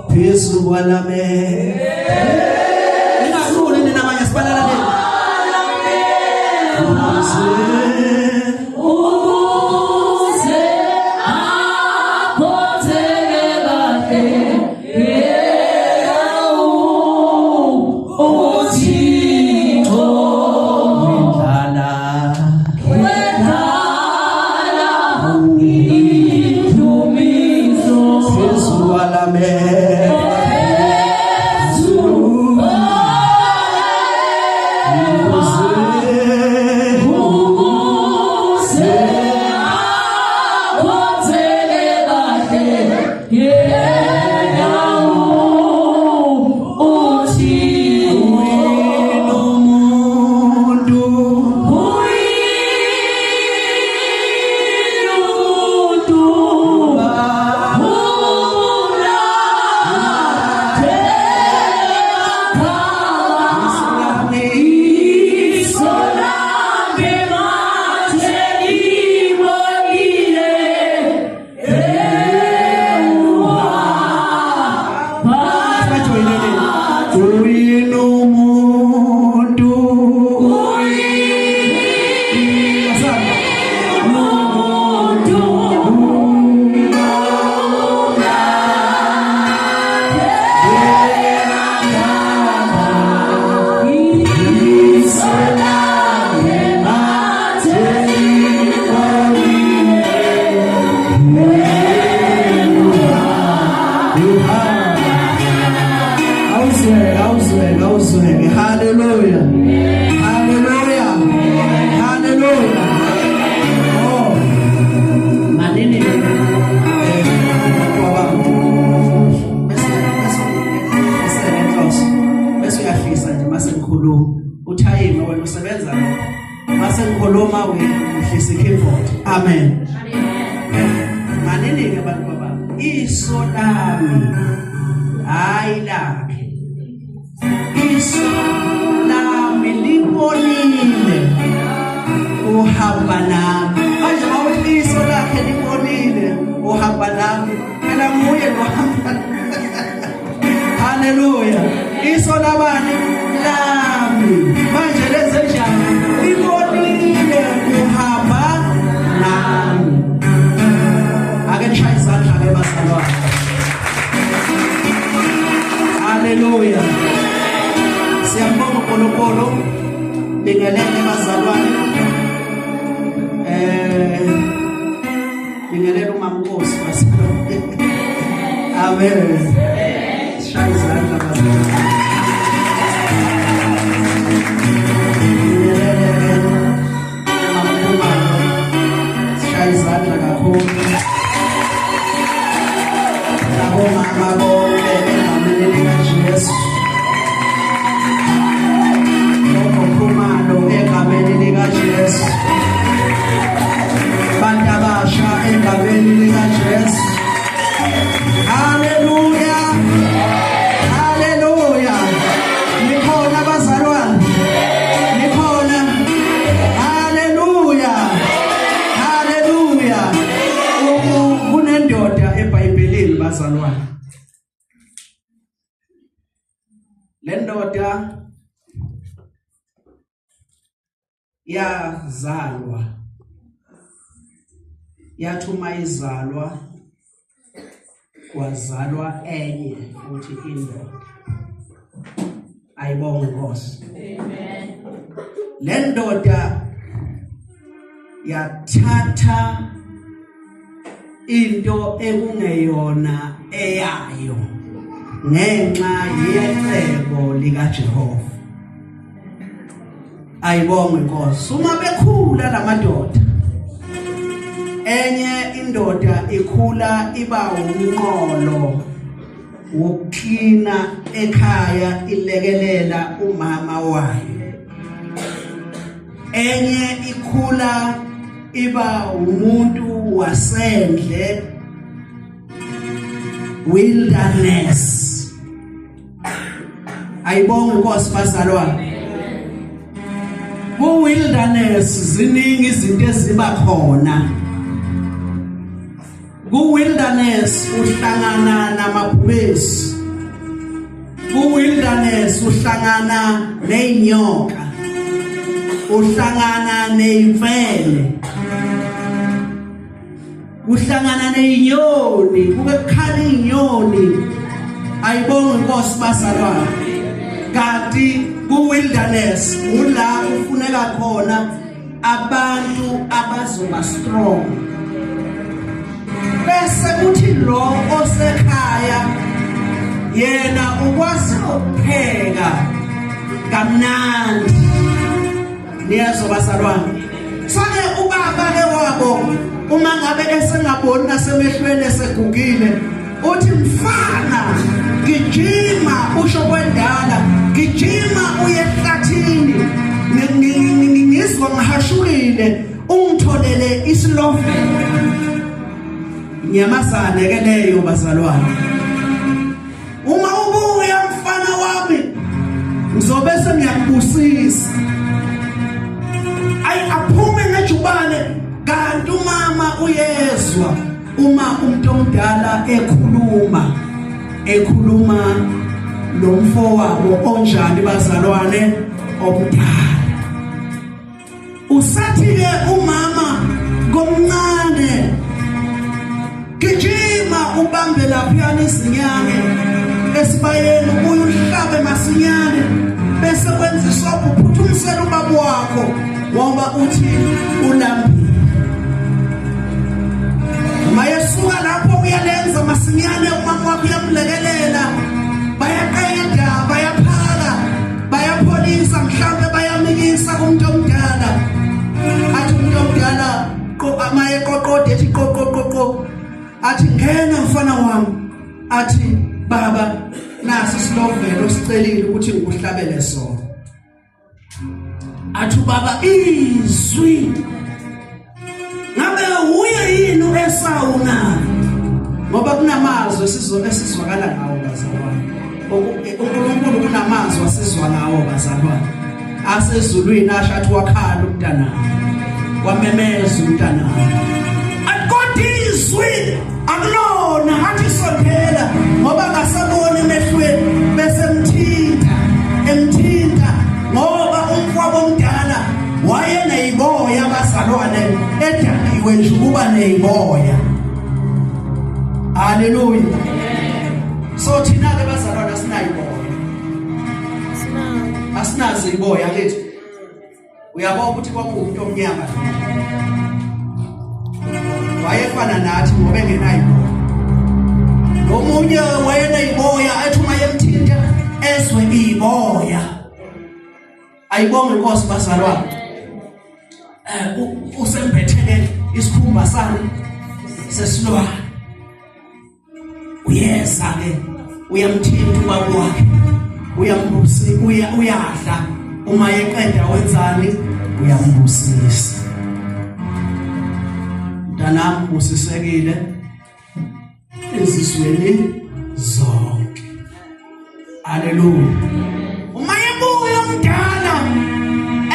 Phezu kwalame. Ningahluli nina abanye sibalaleleni. Ukuze akhonzeke kahle yena uThixo. Wendlala. Wendlala indumiso. Phezu kwalame. Phezu ukuze akhonzeke kahle yena uThixo. Umuntu. Uyinuntu umlatheka iso lami mathe libonile Uyinomuntu. Umuntu Awuzweke, awuzweke, awuzweke. Hallelujah. Hallelujah. Hallelujah. Oh. Manini kwaba bese bese bese nenhloso bese uyahlisa nje mase ngikhuluma uthayime wena usebenza lokho mase ngikhuluma uhlisa keyboard. Amen. Manini ke abantu baba iso lami hayi lakhe iso lami libonile uhamba nami. Manje mawuthi iso lakhe libonile uhamba nami, phela nguye lohamba. Haleluya. Iso labani? Lami. Manje lenze njani? Libonile uhamba nami. Ake nishaye izandla ke bazalwane. Haleluya. Siyambonga uNkulunkulu. Bingelele bazalwane. Bingelele umama Nkosi bazalwane. Amen. Shaya izandla bazalwane. Bingelele umama Khumalo. Shaya izandla kakhulu. Nabomama bonke egameni likaJesu. Khumalo egameni likaJesu. Bantu abasha egameni likaJesu. Haleluya. Haleluya. Nikhona bazalwane? Nikhona? Haleluya. Haleluya. Kunendoda eBhayibhelini bazalwane. Le ndoda yazalwa, yathi uma izalwa kwazalwa enye futhi indoda. Ayibonge Nkosi. Amen. Le ndoda yathatha into ekungeyona eyayo ngenxa yecebo likaJehova. Ayibongwe Nkosi. Uma bekhula lamadoda, enye indoda ikhula iba umnqolo wokuklina ekhaya ilekelela umama wayo, enye ikhula iba umuntu wasendle, wilderness. Ayibonge Nkosi bazalwane. Ku wilderness ziningi izinto eziba khona. Ku wilderness uhlangana namabhubesi. Ku wilderness uhlangana nezinyoka. Uhlangana nezimfene. Uhlangana nezinyoni, kube kukhala izinyoni. Ayibonge inkosi bazalwane. Kanti ku wilderness ula ufuneka khona abantu abazoba strong bese kuthi lo osekhaya yena ukwazi ukupheka kamnandi niyezwa bazalwane sake ubaba ke wabo uma ngabe esengaboni nasemehlweni esegugile uthi mfana gijima usho kwendala gijima uye ehlathini ngizwa ngihashukile ungitholele isilovela nyamazane ke leyo bazalwane uma ubuya mfana wami ngizobe sengiyakubusisa ayi aphume ngejubane kanti umama uyezwa uma umuntu omdala ekhuluma ekhuluma nomfowabo onjani bazalwane omdala usathi ke umama komncane gijima ubambe laphiyana izinyane esibayeni ubuye uhlabe masinyane bese kwenza isobho uphuthumisela ubaba wakho ngoba uthi ulambile mayesuka lapho uyalenza masinyane umama wakho uyamlekelela bayaqeda bayaphaka bayapholisa mhlawumbe bayamikisa kumuntu omdala athi umuntu omdala maye qoqode ethi qoqoqoqo athi ngena mfana wami athi baba nasi isilovelo sicelile ukuthi ngikuhlabele sona athi ubaba izwi ngabe uye yini uEsawu na ngoba kunamazwi esizwakala ngawo bazalwane uNkulunkulu kunamazwi asizwa ngawo bazalwane asezulwini asho athi wakhala umntanami wamemeza umntanami athi izwi akulona athi sondela ngoba ngasabona emehlweni bese mthinta emthinta ngoba umfwabo omdala wayeneyiboya abazalwane edakiwe nje ukuba neyiboya haleluya so thina ke bazalwane asinayiboya asinazo iboya kithi uyabona ukuthi kwakuwumuntu omnyama wayefana nathi ngoba engenayiboya nomunye wayeneyiboya ethi uma yemthinta ezwe iboya ayibonge inkosi bazalwane eh usembethele isikhumba sami sesilwane uyeza ke uyamthinta ubaba wakhe uyambusi uya uyadla uma eqeda wenzani uyambusisa mntanami ubusisekile ezizweni zonke Haleluya. Uma ebuya umdala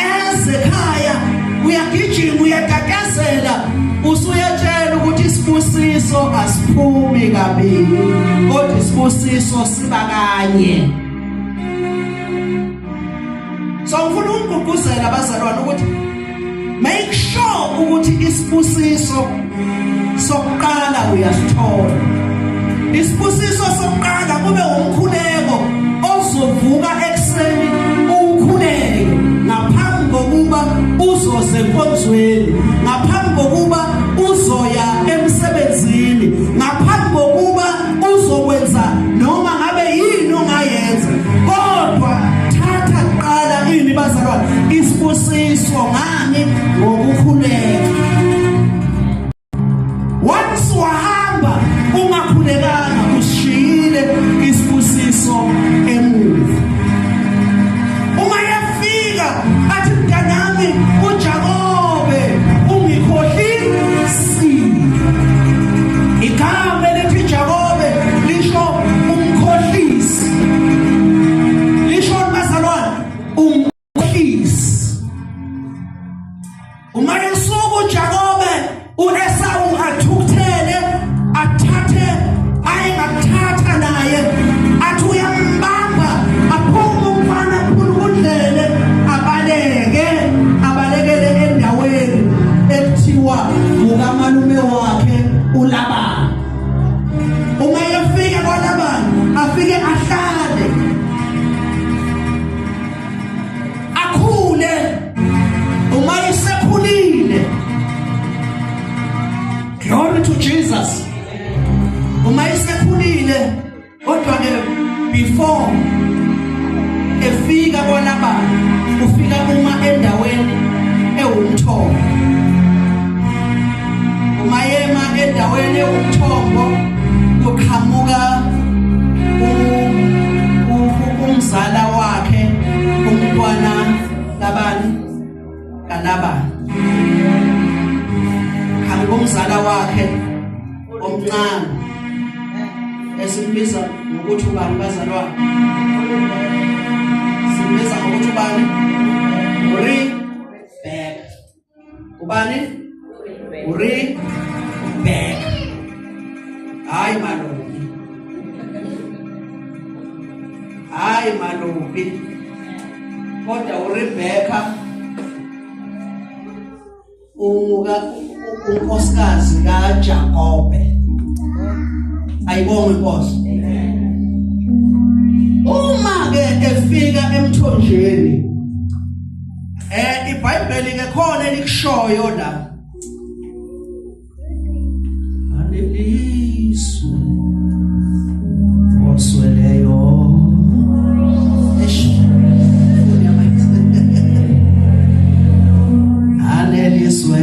eze ekhaya uyagijima uyatatazela usuyatshela ukuthi isibusiso asiphumi kabili kodwa isibusiso siba kanye. So ngifuna ukugqugquzela abazalwane ukuthi make sure ukuthi isibusiso sokuqala uyasithola. Isibusiso sokuqala kube umkhuleko ozovuka ekuseni uwukhuleke ngaphambi kokuba uzoze enkonzweni, ngaphambi kokuba uzoya emsebenzini, ngaphambi kokuba uzokwenza noma ngabe yini ongayenza kodwa thatha kuqala ini bazalwane isibusiso ngani ngokukhuleka once wahamba ungakhulekanga usishiyile isibusiso emuva uma yefika athi mntanami uJakobe ungikhohlisile igama elithi Jakobe lisho umkhohlisi lisho bazalwane umkhohlisi uma esuku uJakobe uEsawu athukuthele Before efika kwaLabani, ufika uma endaweni ewumthombo. Uma yema endaweni ewumthombo kuqhamuka umzala wakhe, umntwana Labani kaLabani. Qhamuka umzala wakhe omncane esimbiza ngokuthi ubani bazalwane? Simbiza ngokuthi ubani? uRebheka. Ubani? uRebheka. Hayi malume, hayi malume, kodwa uRebheka umuka unkosikazi kaJakobe. Ayibongwe inkosi. Uma ke efika emthonjeni, iBhayibheli ke khona elikushoyo la, aneliswe osweleyo. Eish, aneliswe,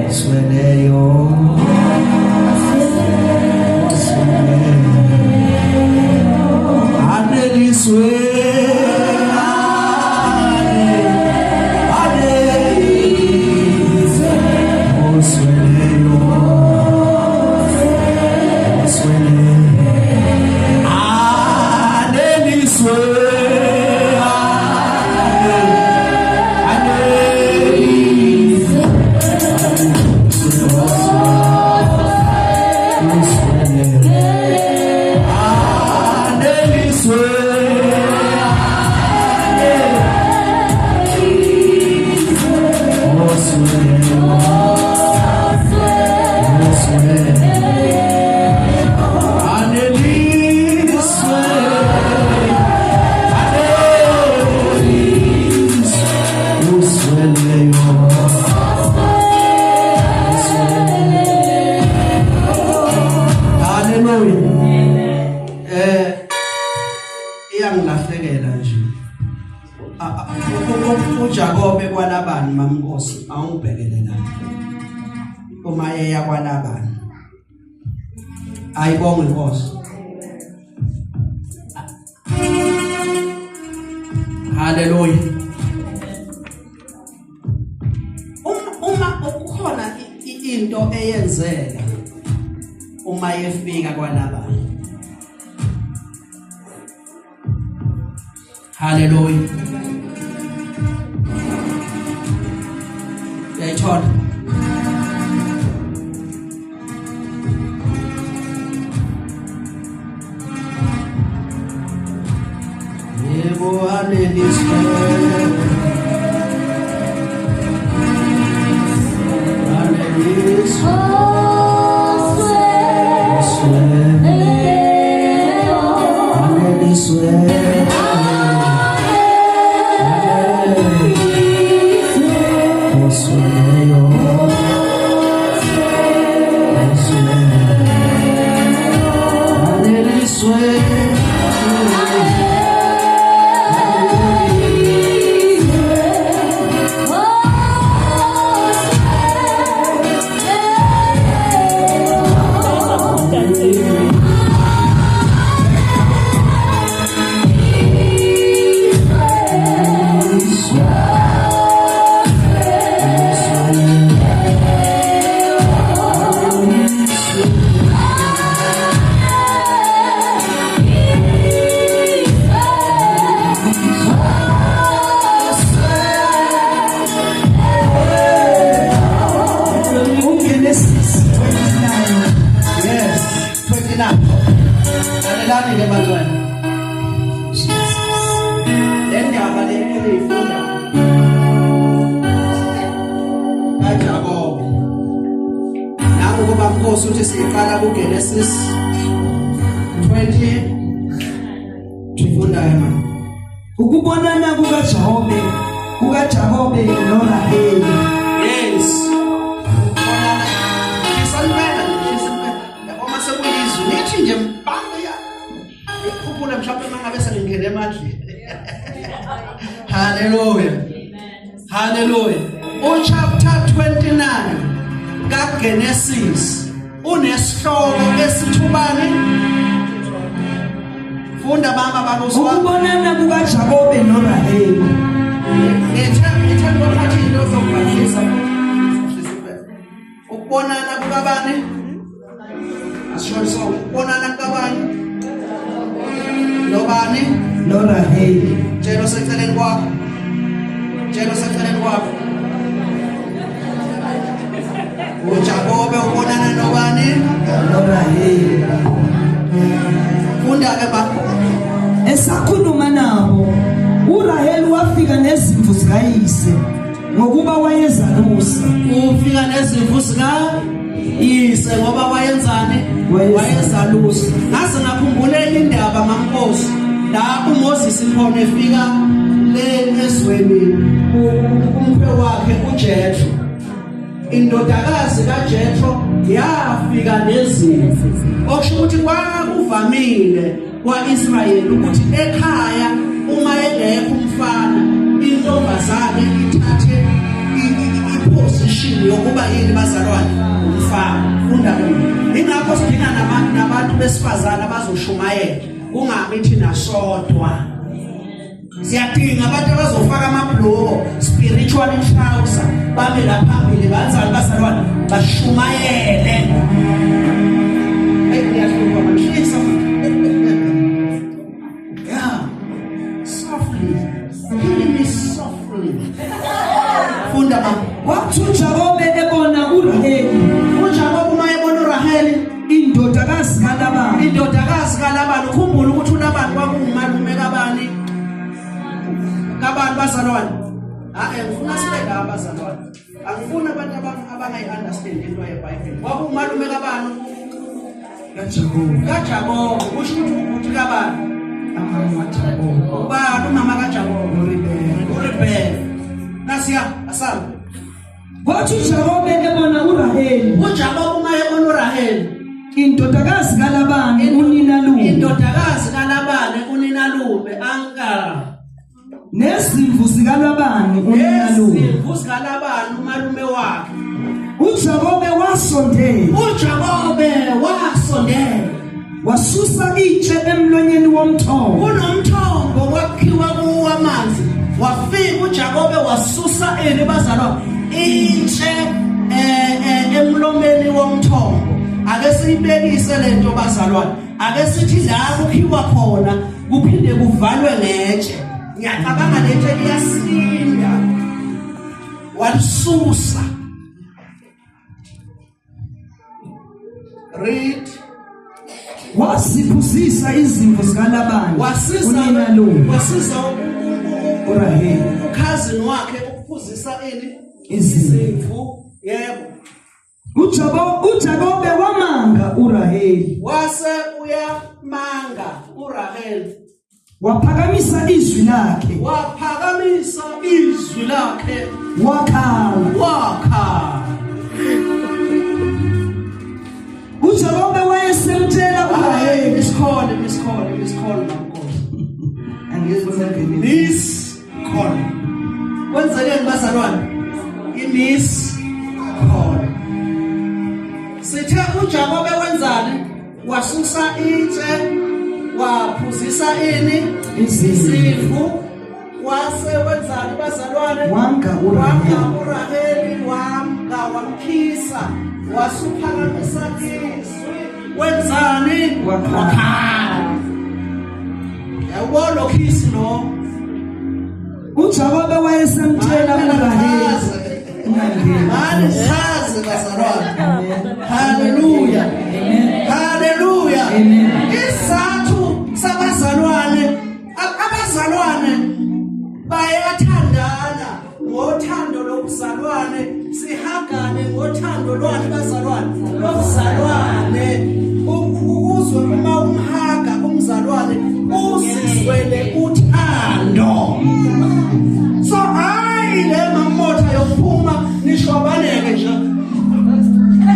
osweleyo, aneliswe, aneliswe osweleyo, osweleyo, aneliswe, aneliswe aneliswe. Osweleyo, osweleyo, aneliswe, aneliswe osweleyo, osweleyo. Haleluya. Iyangilahlekela nje. uJakobe kwaLabani, mamnkosi, awungibhekele la. Uma eya kwaLabani. Ayibongwe inkosi. Haleluya. Uma ukukhona into eyenzeka uma yefika kwaLabani. Haleluya. Uyayithola? Yebo, aneliswe. Aneliswe. Aneliswe. Osweleyo. Osweleyo. Aneliswe. uGenesis 29. Yes, 29. Lalelani ke bantwana. Le ndaba le eniyifunda kaJakobe. Nangu kuba Nkosi uthi siyiqala kuGenesis 20 Tifunda ema. Ukubonana kukaJakobe noRaheli. Yes. Ukubonana Bathi nje baya ikhuphula mhlawumbe mangabe sengingene emandleni. Hallelujah. Hallelujah. Uchapter 29 kaGenesis unesihloko esithubani? Funda baba babuswa. Ukubonana kukaJakobe noRaheli. Ngithe ngithe ngophatha into zokubhalisa. Ukubonana kukabani? Asisho so ukubonana kukabani? Nobani? NoRaheli. Tshela oseceleni kwakho. Tshela oseceleni kwakho. uJakobe ubonana nobani? NoRaheli. Funda ke baba. Esakhuluma nabo, uRaheli wafika nezimvu zikayise ngokuba wayezalusa. Ufika nezimvu zika yise ngoba wayenzani? Wayezalusa. Ngaze ngakhumbula enye indaba mamnkosi. La uMoses khona efika le ezweni umkhwe wakhe uJethro. Indodakazi kaJethro yafika nezimvu. Okusho ukuthi kwakuvamile kwaIsrayeli ukuthi ekhaya uma engekho umfana intombazane ithathe iposition yokuba yini bazalwane umfana. Funda kimi. Ingakho sidinga nabantu besifazane abazoshumayela kungabi thina sodwa. Siyadinga abantu abazofaka amabhloko spiritual trouser bame la phambili banzani bazalwane bashumayele. Hey ngiyahlupha manje. Yeah. Softly. Killing me softly. Funda mama. Wathi uJakobe ebona uRaheli, uJakobe uma ebona uRaheli, indodakazi kaLabani, indodakazi kaLabani, ukhumbula ukuthi uLabani kwakungumalume kabani? Kabani bazalwane? Ah, ngifuna sibe la bazalwane. Angifuni abantu abangayi-understand into yeBhayibheli. Kwakungumalume kabani? kaJakobe. KaJakobe. Kusho ukuthi ubhuti kabani? Umama kaJakobe. Ubani umama kaJakobe? uRebeka. uRebeka. Nasiya asambe. Kwathi uJakobe ebona uRaheli, uJakobe uma ebona uRaheli, indodakazi kaLabani uninalume, indodakazi kaLabani uninalume, anka nezimvu zikaLabani uninalume, nezimvu zikaLabani umalume wakhe. uJakobe wasondela, uJakobe wasondela, wasusa itshe emlonyeni womthombo, kunomthombo kwakhiwa kuwo amanzi. Wafika uJakobe wasusa ini bazalwa itshe emlomeni womthombo. Ake siyibekise lento bazalwane, ake sithi la kukhiwa khona kuphinde kuvalwe ngetshe. Ngiyacabanga letshe liyasinda. Walisusa. Read. Wasiphuzisa izimvu zikaLabani Wasiza uninalume, wasiza uRaheli ukhazini wakhe ukuphuzisa ini izimvu. Yebo. uJakobe wamanga uRaheli, wase uyamanga uRaheli, waphakamisa izwi lakhe, waphakamisa izwi lakhe, wakhala. Wakhala. uJakobe wayesemtshela uRaheli, Miss call, miss call, miss call mamnkosi. Angifuni Miss call. Kwenzekeni bazalwane? I-miss call. Sithe uJakobe wenzani? Wasusa itshe, waphuzisa ini? Izimvu. Wase wenzani bazalwane? Wanga uRaheli. Wanga uRaheli, wamga wamkhisa, wasuphakamisa izwi. Wenzani? Wakhala. Yawubona ukhisi lo. uJakobe wayesemtshela uRaheli, Mani chaze bazalwane. Hallelujah. Hallelujah. Amen. Isizathu sabazalwane, abazalwane bayathandana ngothando lobuzalwane, sihagane ngothando lwani bazalwane, lobuzalwane. Ukuzwe uma umhaga umzalwane uzizwele uthando. So hayi le mamotha yokuphuma nishobaneke nje.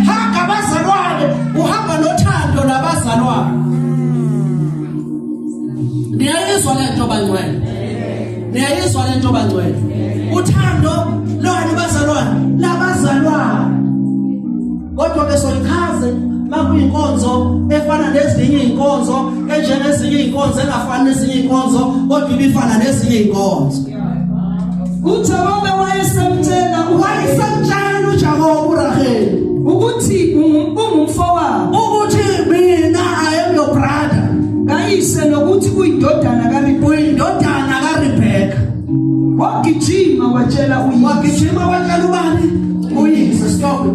Haga abazalwane, uhamba nothando labazalwane. bangcwele? Niyayizwa lento bangcwele? Uthando lwani bazalwane? Labazalwane. Kodwa ke soyichaze makuyinkonzo efana nezinye izinkonzo, enjengezinye izinkonzo engafani nezinye izinkonzo, kodwa ibifana nezinye izinkonzo. UJakobe wayesemtshela Wayesemtshela uJakobe uRaheli ukuthi ungumfowabo, ukuthi mina I am your brother, kayise, nokuthi uyindodana kaRebheka. Uyindodana kaRebheka. Wagijima watshela uyise. Wagijima watshela ubani? Uyise. Stop it.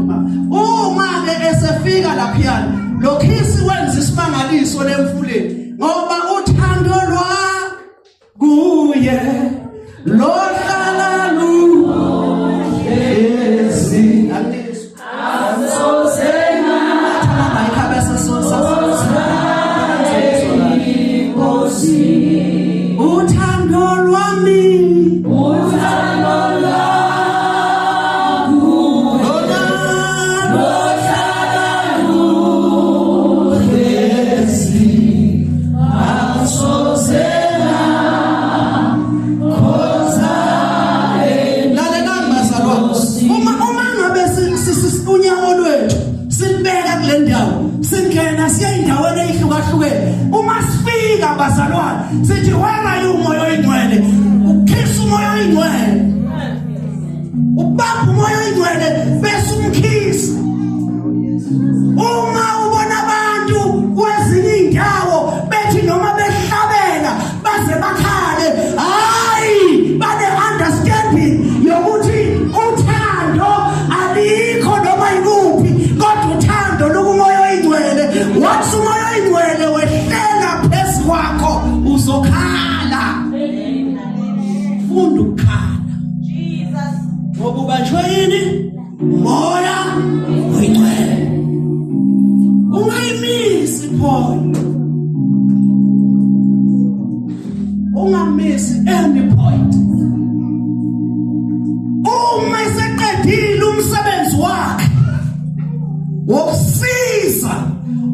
Uma ke esefika laphiyana, lo khisi wenza isimangaliso lemfuleni, ngoba uthando lwa kuye lohlala luhlezi. Angizwa. Uthando lwami uthando lwakho Lalelani bazalwane, uma ngabe unyawo lwethu silibeka kule ndawo, singena siya endaweni eyihlukahlukene. Uma sifika bazalwane, sithi, "Where are you, Moya Oyingcwele?" Ukhisa uMoya Oyingcwele, ubamba uMoya Oyingcwele bese umkhisa. Uma ubona abantu kwezinye indawo bethi noma behlabela baze bakhale, hayi, bane understanding yokuthi uthando alikho noma yikuphi, kodwa uthando lukuMoya Oyingcwele. Once uMoya Oyingcwele wehlela phezu kwakho, uzokhala. Funda ukukhala ngoba ubanjwe yini? Umoya Oyingcwele. Ungayimisi point, ungamisi any point. Uma eseqedile umsebenzi wakhe wokusiza,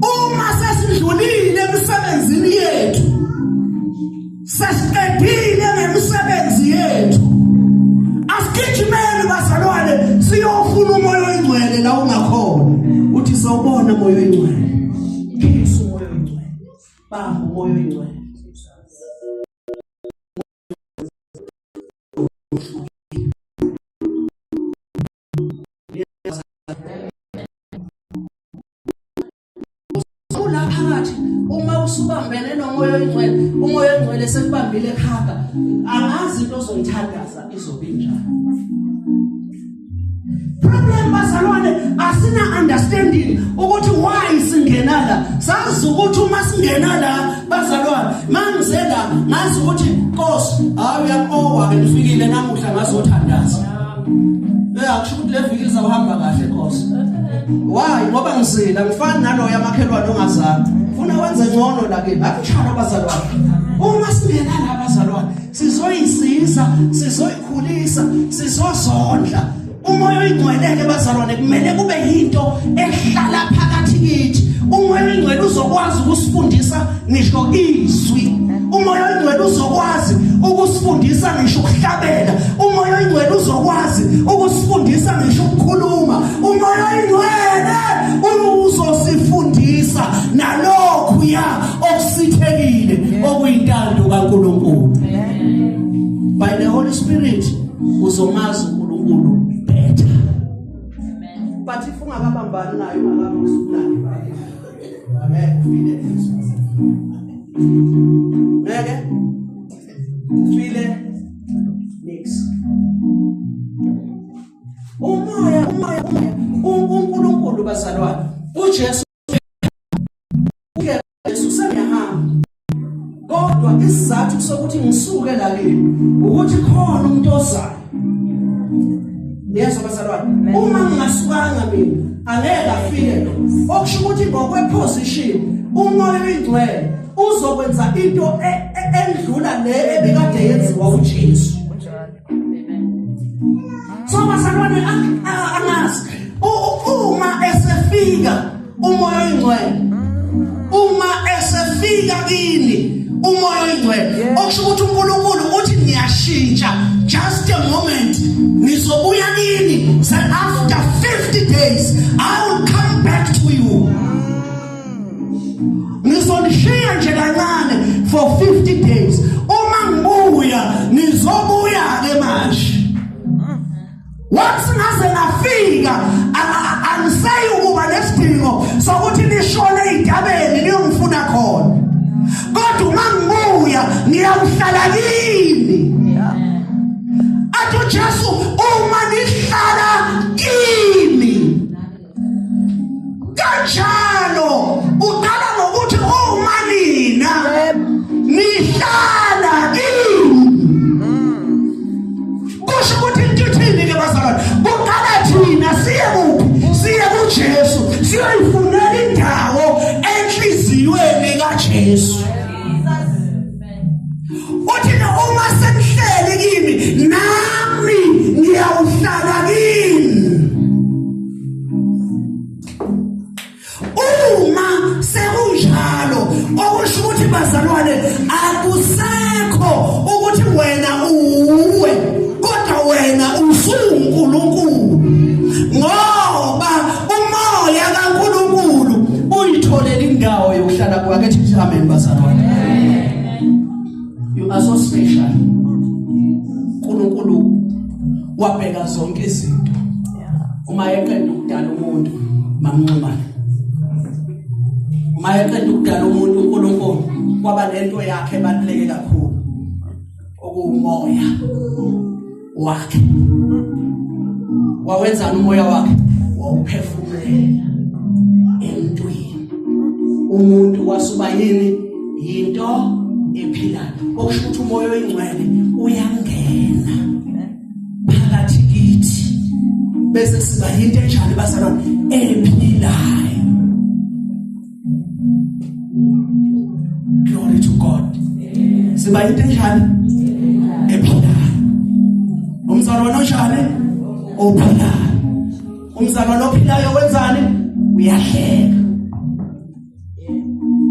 uma sesidlulile emsebenzini yethu, sesiqedile ngemisebenzi yethu, asigijimele bazalwane siyofuna uMoya Oyingcwele la ungakhona. Uthi, "Sawubona, Moya Oyingcwele." Khisa uMoya Oyingcwele, bamba uMoya Oyingcwele. Kula phakathi, uma usubambene noMoya Oyingcwele, uMoya Oyingcwele sekubambile ekhanda, angazi into ozoyithandaza izobe injani. Problem bazalwane, asina understanding ukuthi why singena la. Sazi ukuthi uma singena la bazalwane, mangize la ngazi ukuthi, Nkosi, hayi, uyakowa ke, ngifikile namuhla ngazothandaza. Akusho ukuthi le viki izawuhamba kahle, Nkosi. Why? Ngoba ngizila ngifani naloyo amakhelwane ongazange. Funa wenze ngcono la kimi. Akushalo bazalwane. Uma singena la bazalwane, sizoyisiza, sizoyikhulisa, sizozondla. UMoya Oyingcwele bazalwane kumele kube yinto ehlala phakathi kithi. UMoya Oyingcwele uzokwazi ukusifundisa ngisho izwi. UMoya Oyingcwele uzokwazi ukusifundisa ngisho ukuhlabela. UMoya Oyingcwele uzokwazi ukusifundisa ngisho ukukhuluma. UMoya Oyingcwele uzosifundisa nalokhu ya okusithekile okuyintando kaNkulunkulu. By the Holy Spirit uzomazi uNkulunkulu better. But if ungakabambani naye, ungakabuzi, angeke ufile, ngeke ufile nix. Umoya, uNkulunkulu bazalwane, uJesu, uJesu sengiyahamba, kodwa isizathu sokuthi ngisuke la kimi ukuthi khona umuntu ozayo. Niyezwa bazalwane? Uma ngingasukanga mina, angeke afike lo. Okusho ukuthi ngokweposition uMoya Oyingcwele uzokwenza into endlula le ebikade yenziwa uJesu. So bazalwane, angazi, uma esefika uMoya Oyingcwele, uma esefika kini. Umoya oyingcwele. Okusho ukuthi uNkulunkulu uthi ngiyashintsha just a moment ngizobuya kini say after 50 days I will come back to you. Ngizonishiya nje kancane for 50 days. Uma ngibuya ngizobuya ke manje. Once ngaze ngafika angiseyi ukuba nesidingo sokuthi nishone ey'ntabeni niyongifuna khona kodwa uma ngibuya ngiyawuhlala kini athi uJesu uma nihlala kimi kanjalo uqala ngokuthi uma nina nihlala kimi kusho ukuthi into ithini ke bazalwane kuqala thina siye kuphi siye kuJesu siyoyifunela indawo enhliziyweni kaJesu uthi uma senihleli kimi nami ngiyawuhlala kini uma sekunjalo okusho ukuthi bazalwane akusekho ukuthi wena uwe kodwa wena usuNkulunkulu ngoba umoya kaNkulunkulu uyitholela indawo yokuhlala kwakhe thithi amen bazalwane you are so special uNkulunkulu wabheka zonke izinto uma eqeda ukudala umuntu mamnxumane uma eqeda ukudala umuntu uNkulunkulu kwaba nento yakhe ebaluleke kakhulu okuwumoya wakhe wawenzani umoya wakhe wawuphefumulela emntwini umuntu wasuba yini yinto ephilayo okusho ukuthi umoya oyingcwele uyangena phakathi kithi bese siba yinto enjani bazalwane ephilayo glory to God siba yinto enjani ephilayo umzalwane onjani ophilayo umzalwane ophilayo wenzani uyahleka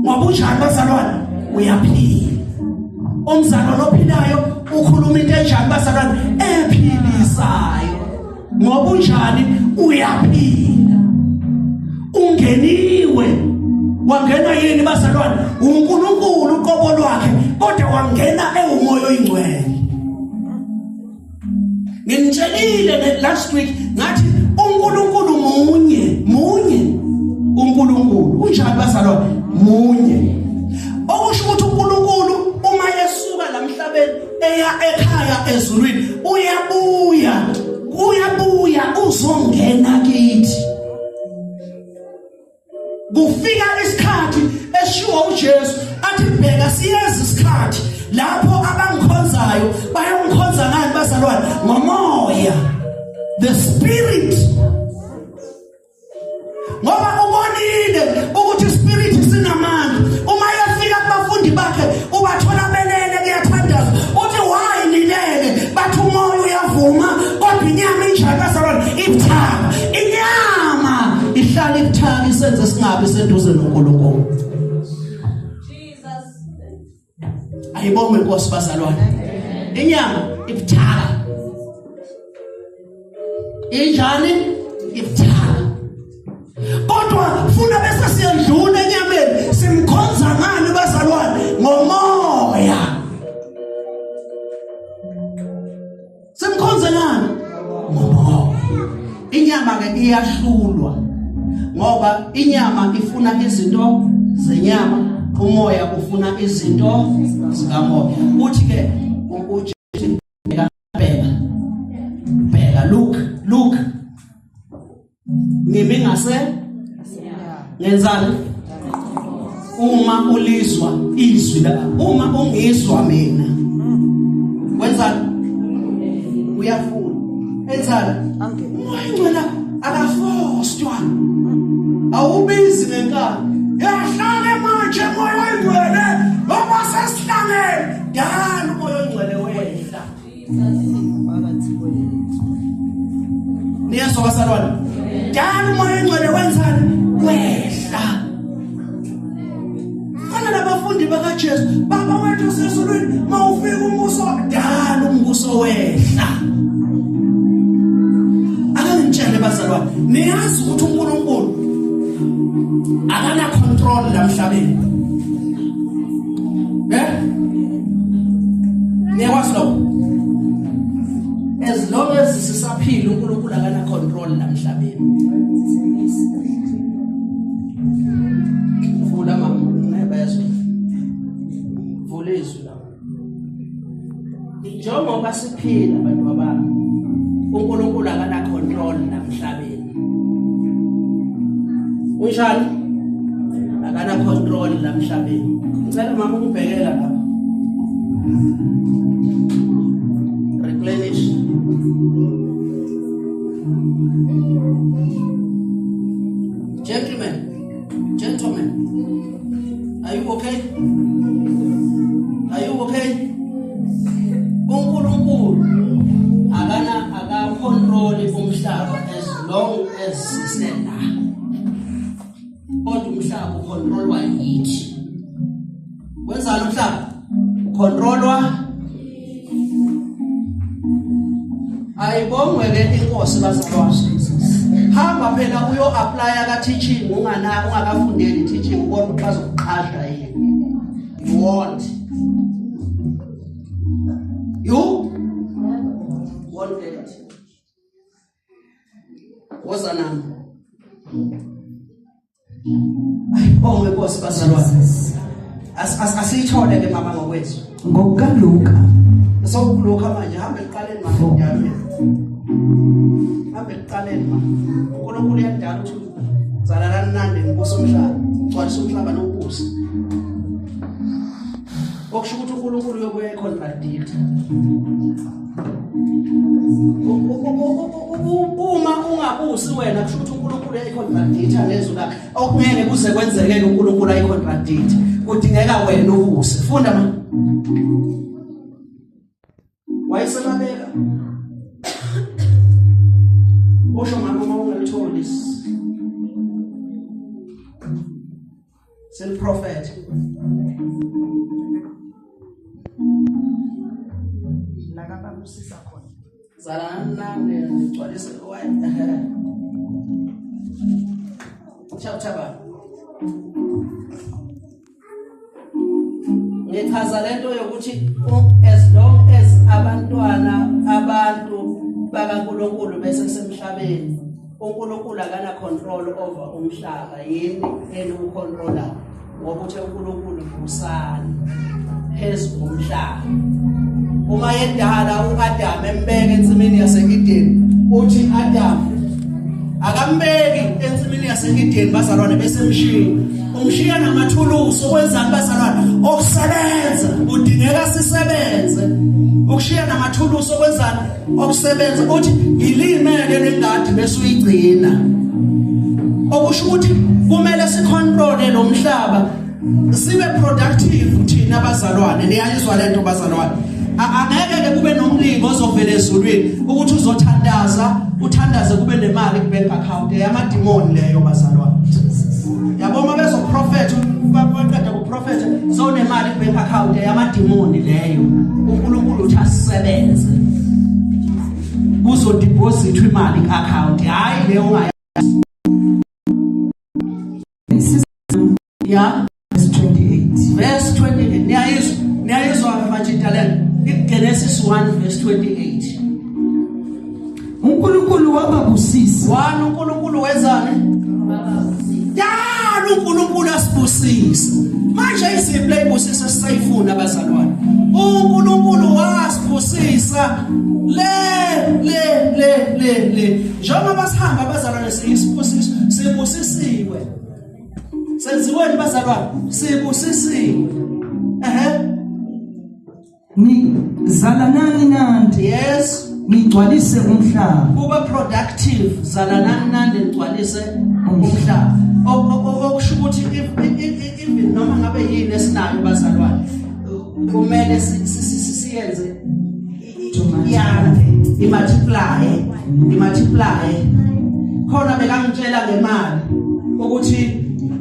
ngoba unjani bazalwane uyaphila umzalwane ophilayo ukhuluma into enjani bazalwane ephilisayo ngoba unjani uyaphila ungeniwe wangena yini bazalwane uNkulunkulu uqobo lwakhe kodwa wangena ewumoya oyingcwele Nginitshelile last week ngathi uNkulunkulu munye, munye uNkulunkulu. Unjani bazalwane? Munye. Okusho ukuthi uNkulunkulu uma esuka la mhlabeni eya ekhaya ezulwini uyabuya, uyabuya uzongena kithi. Kufika isikhathi eshiwo uJesu athi bheka siyeza isikhathi lapho abangikhonzayo bayongikhonza ngani bazalwane ngomoya the spirit ngoba ubonile ukuthi spirit sinamandla uma efika kubafundi bakhe ubathola belele kuyathandaza uthi why nilele bathi umoya uyavuma kodwa inyama injani bazalwane ibuthaka inyama ihlala ibuthaka isenze singabi seduze noNkulunkulu ayibongwe inkosi bazalwane inyama ibuthaka injani ibuthaka kodwa funa bese siyadlula enyameni simkhonza ngani bazalwane ngomoya simkhonze ngani ngomoya inyama ke iyahlulwa ngoba inyama ifuna izinto zenyama umoya ufuna izinto zikamoya uthi ke uJesu bheka bheka look look ngimi ngase ngenzani uma ulizwa izwi la uma ungizwa mina wenzani uyafuna enzani umoya ingcwele akafostwa awubizi ngenkani yahlale manje moya oyingcwele ngoba sesihlangene dala umoya oyingcwele wehla niyezwa basalwane dala umoya oyingcwele wenzani wehla fana nabafundi Abafundi bakaJesu, Baba wethu osezulwini, mawufika umbuso wakudala umbuso wehla. Ake ngitshele bazalwane, niyazi ukuthi uNkulunkulu akana control la mhlabeni. Eh? Niyakwazi lokho? As long as sisaphila uNkulunkulu akana control la mhlabeni. Vula mama, ngeke Vula izwi la. Njengoba siphila abantu babami, uNkulunkulu akana control la mhlabeni. Unjani? Akana control la mhlabeni. Ngicela mama ukubhekela lapha. Replenish. Gentlemen, gentlemen, are you okay? Are you okay? uNkulunkulu akana akacontrol umhlaba as long as sisela. Kodwa umhlaba ucontrolwa yithi. Wenzani umhlaba? Ucontrolwa Ayibongwe ke inkosi bazalwane. Hamba phela uyo apply ka teaching ungana ungakafundeli teaching ubona ukuthi bazokuqasha yini. You won't. You won't get it. Woza nami. Ayibongwe Nkosi bazalwane. Asiyithole ke mama ngokwethu. NgokukaLuka. Sokuluka manje hambe ekuqaleni mama ngiyami. Hambe ekuqaleni mama. uNkulunkulu uyadala ukuthi zalalani nande ngibusa umhlaba. Gcwalisa umhlaba nobusa. Okusho ukuthi uNkulunkulu uyobuya econtradict. Uma ungabusi wena kusho ukuthi uNkulunkulu uyayicontradict ngezwi lakhe. Okungeke kuze kwenzeke uNkulunkulu ayicontradict. Kudingeka wena ubuse. Funda ma. Wayesebabeka. Usho mama uma ungalitholi. Seliprofethe. La kababusisa khona. Zalani nami nigcwalise waye. Chapter ba. Ngichaza lento yokuthi as long as abantwana abantu bakaNkuluNkulu bese semhlabeni uNkulunkulu akana control over umhlaba yini eniwucontrola ngoba uthe uNkulunkulu vusani phezu komhlaba uma yedala uAdam embeke ensimini yaseEden uthi Adam akambeki ensimini yaseEden bazalwane bese emshiya umshiya namathulusi okwenzani bazalwane okusebenza kudingeka sisebenze ukushiya namathulusi okwenzani okusebenza uthi ngilime-ke lengadi bese uyigcina okusho ukuthi kumele sicontrole lo mhlaba sibe productive thina bazalwane niyayizwa lento bazalwane angeke ke kube nomlingo ozovela ezulwini ukuthi uzothandaza uthandaze kube nemali ku bank account eyamadimoni leyo bazalwane yabo uma bezoprofetha baqeda kuprofetha sewunemali ku bank account eyamadimoni leyo uNkulunkulu uthi asisebenze kuzodepositwa imali ku account hayi leyo ungayazi ya Verse 28. Verse 28. Niyayizwa, niyayizwa manje italent. Genesis 1 verse 28. uNkulunkulu wababusisa. Wani uNkulunkulu wenzani? Dala uNkulunkulu asibusise. Manje iziphi leyibusise sisayifuna abazalwane? uNkulunkulu wasibusisa le le le le le. Njengoba sihamba abazalwane siyisibusiso, sibusisiwe. Senziweni bazalwane? Sibusisiwe. Ehhe. Ni zalanani nandi. Yes. Nigcwalise umhlaba. Kuba productive zalanani nandi nigcwalise umhlaba. Okusho ukuthi even noma ngabe yini esinayo bazalwane kumele siyenze yande imultiply imultiply khona bekangitshela ngemali ukuthi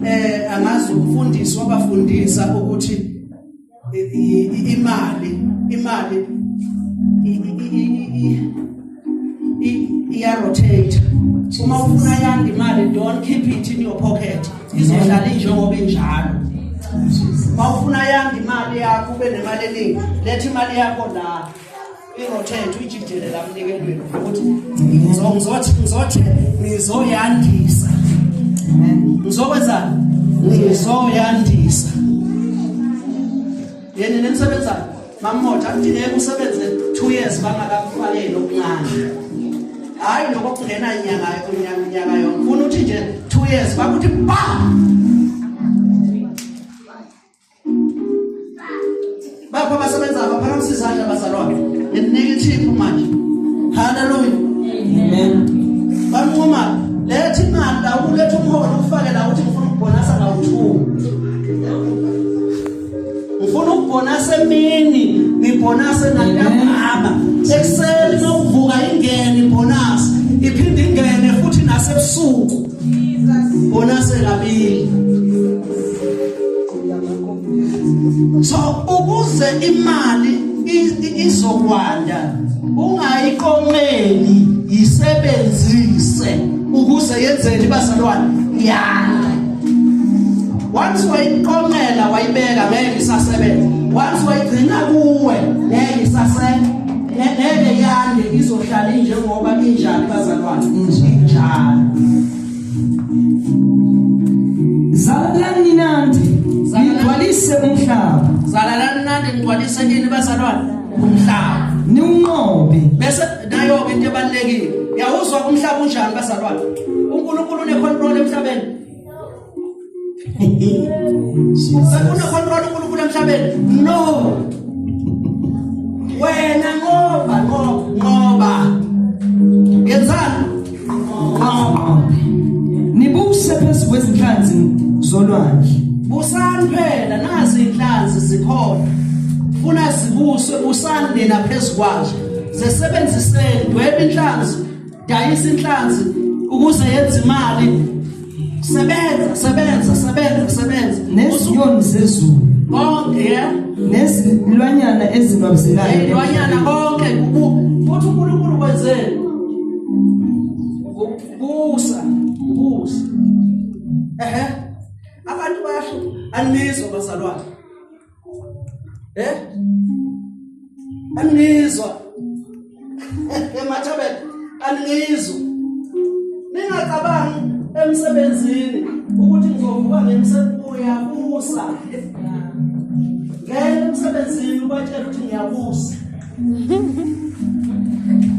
eh angazi umfundisi wabafundisa ukuthi imali imali iya rotate uma ufuna yanda imali don't keep it in your pocket izohlala injengoba injalo uma ufuna yanda imali yakho ube nemali eningi letha imali yakho la irotate uyijijele la mnikelweni ukuthi ngizothi ngizothi ngizoyandisa ngizokwenzani ngizoyandisa yena nenisebenzayo mammoja akudingeki usebenze 2 years bangakakufakeli okuncane hayi lokho kungena inyanga unyaka unyaka yonke funa uthi nje 2 years bakuthi ba Bapha abasebenzayo baphakamisa izandla bazalwane. Nginika ithiphu manje. Hallelujah. Amen. Banquma letha imali la uletha umholo ufake la uthi ngifuna ukubonasa ngawu-2. Ngifuna ukubonasa emini, ngibonase nantambama. Ekuseni nokuvuka ingene ibonasi, iphinde ingene futhi nasebusuku. Bonase kabili. So ukuze imali izokwanda ungayiqonqeli yisebenzise ukuze yenzeni bazalwane yanda once wayiqonqela wayibeka ngeke isasebenza once wayigcina kuwe ngeke isasebenza ngeke yande izohlala injengoba injani bazalwane injalo Zalalani nandi nigcwalise umhlaba. Zalalani nandi nigcwalise ini bazalwane umhlaba. Niwunqobe. Bese nayo ke into ebalekile. Yawuzwa umhlaba unjani bazalwane? uNkulunkulu une control emhlabeni. Sekune control uNkulunkulu emhlabeni? No. Wena ngoba ngoba yenzani? Nqobe. Nibuse phezu kwezinhlanzi zolwandle. Busani phela nazi inhlanzi zikhona. Funa zibuswe busani nina phezu kwazo. Zesebenziseni dweba inhlanzi, dayisa inhlanzi ukuze yenze imali. Sebenza, sebenza, sebenza, sebenza. Nezinyoni zezulu. Konke yeah. Nezilwanyana ezinwabuzelayo. Nezilwanyana konke kubu futhi uNkulunkulu kwenzeni? Busa, busa. Ehe. Abantu bayahlupha. Anizwa bazalwane. Eh? Anizwa. Emathabela anizwa. Ningacabangi emsebenzini ukuthi ngizovuka ngemsebenzi uyabusa. Ngena emsebenzini ubatshela ukuthi ngiyabusa.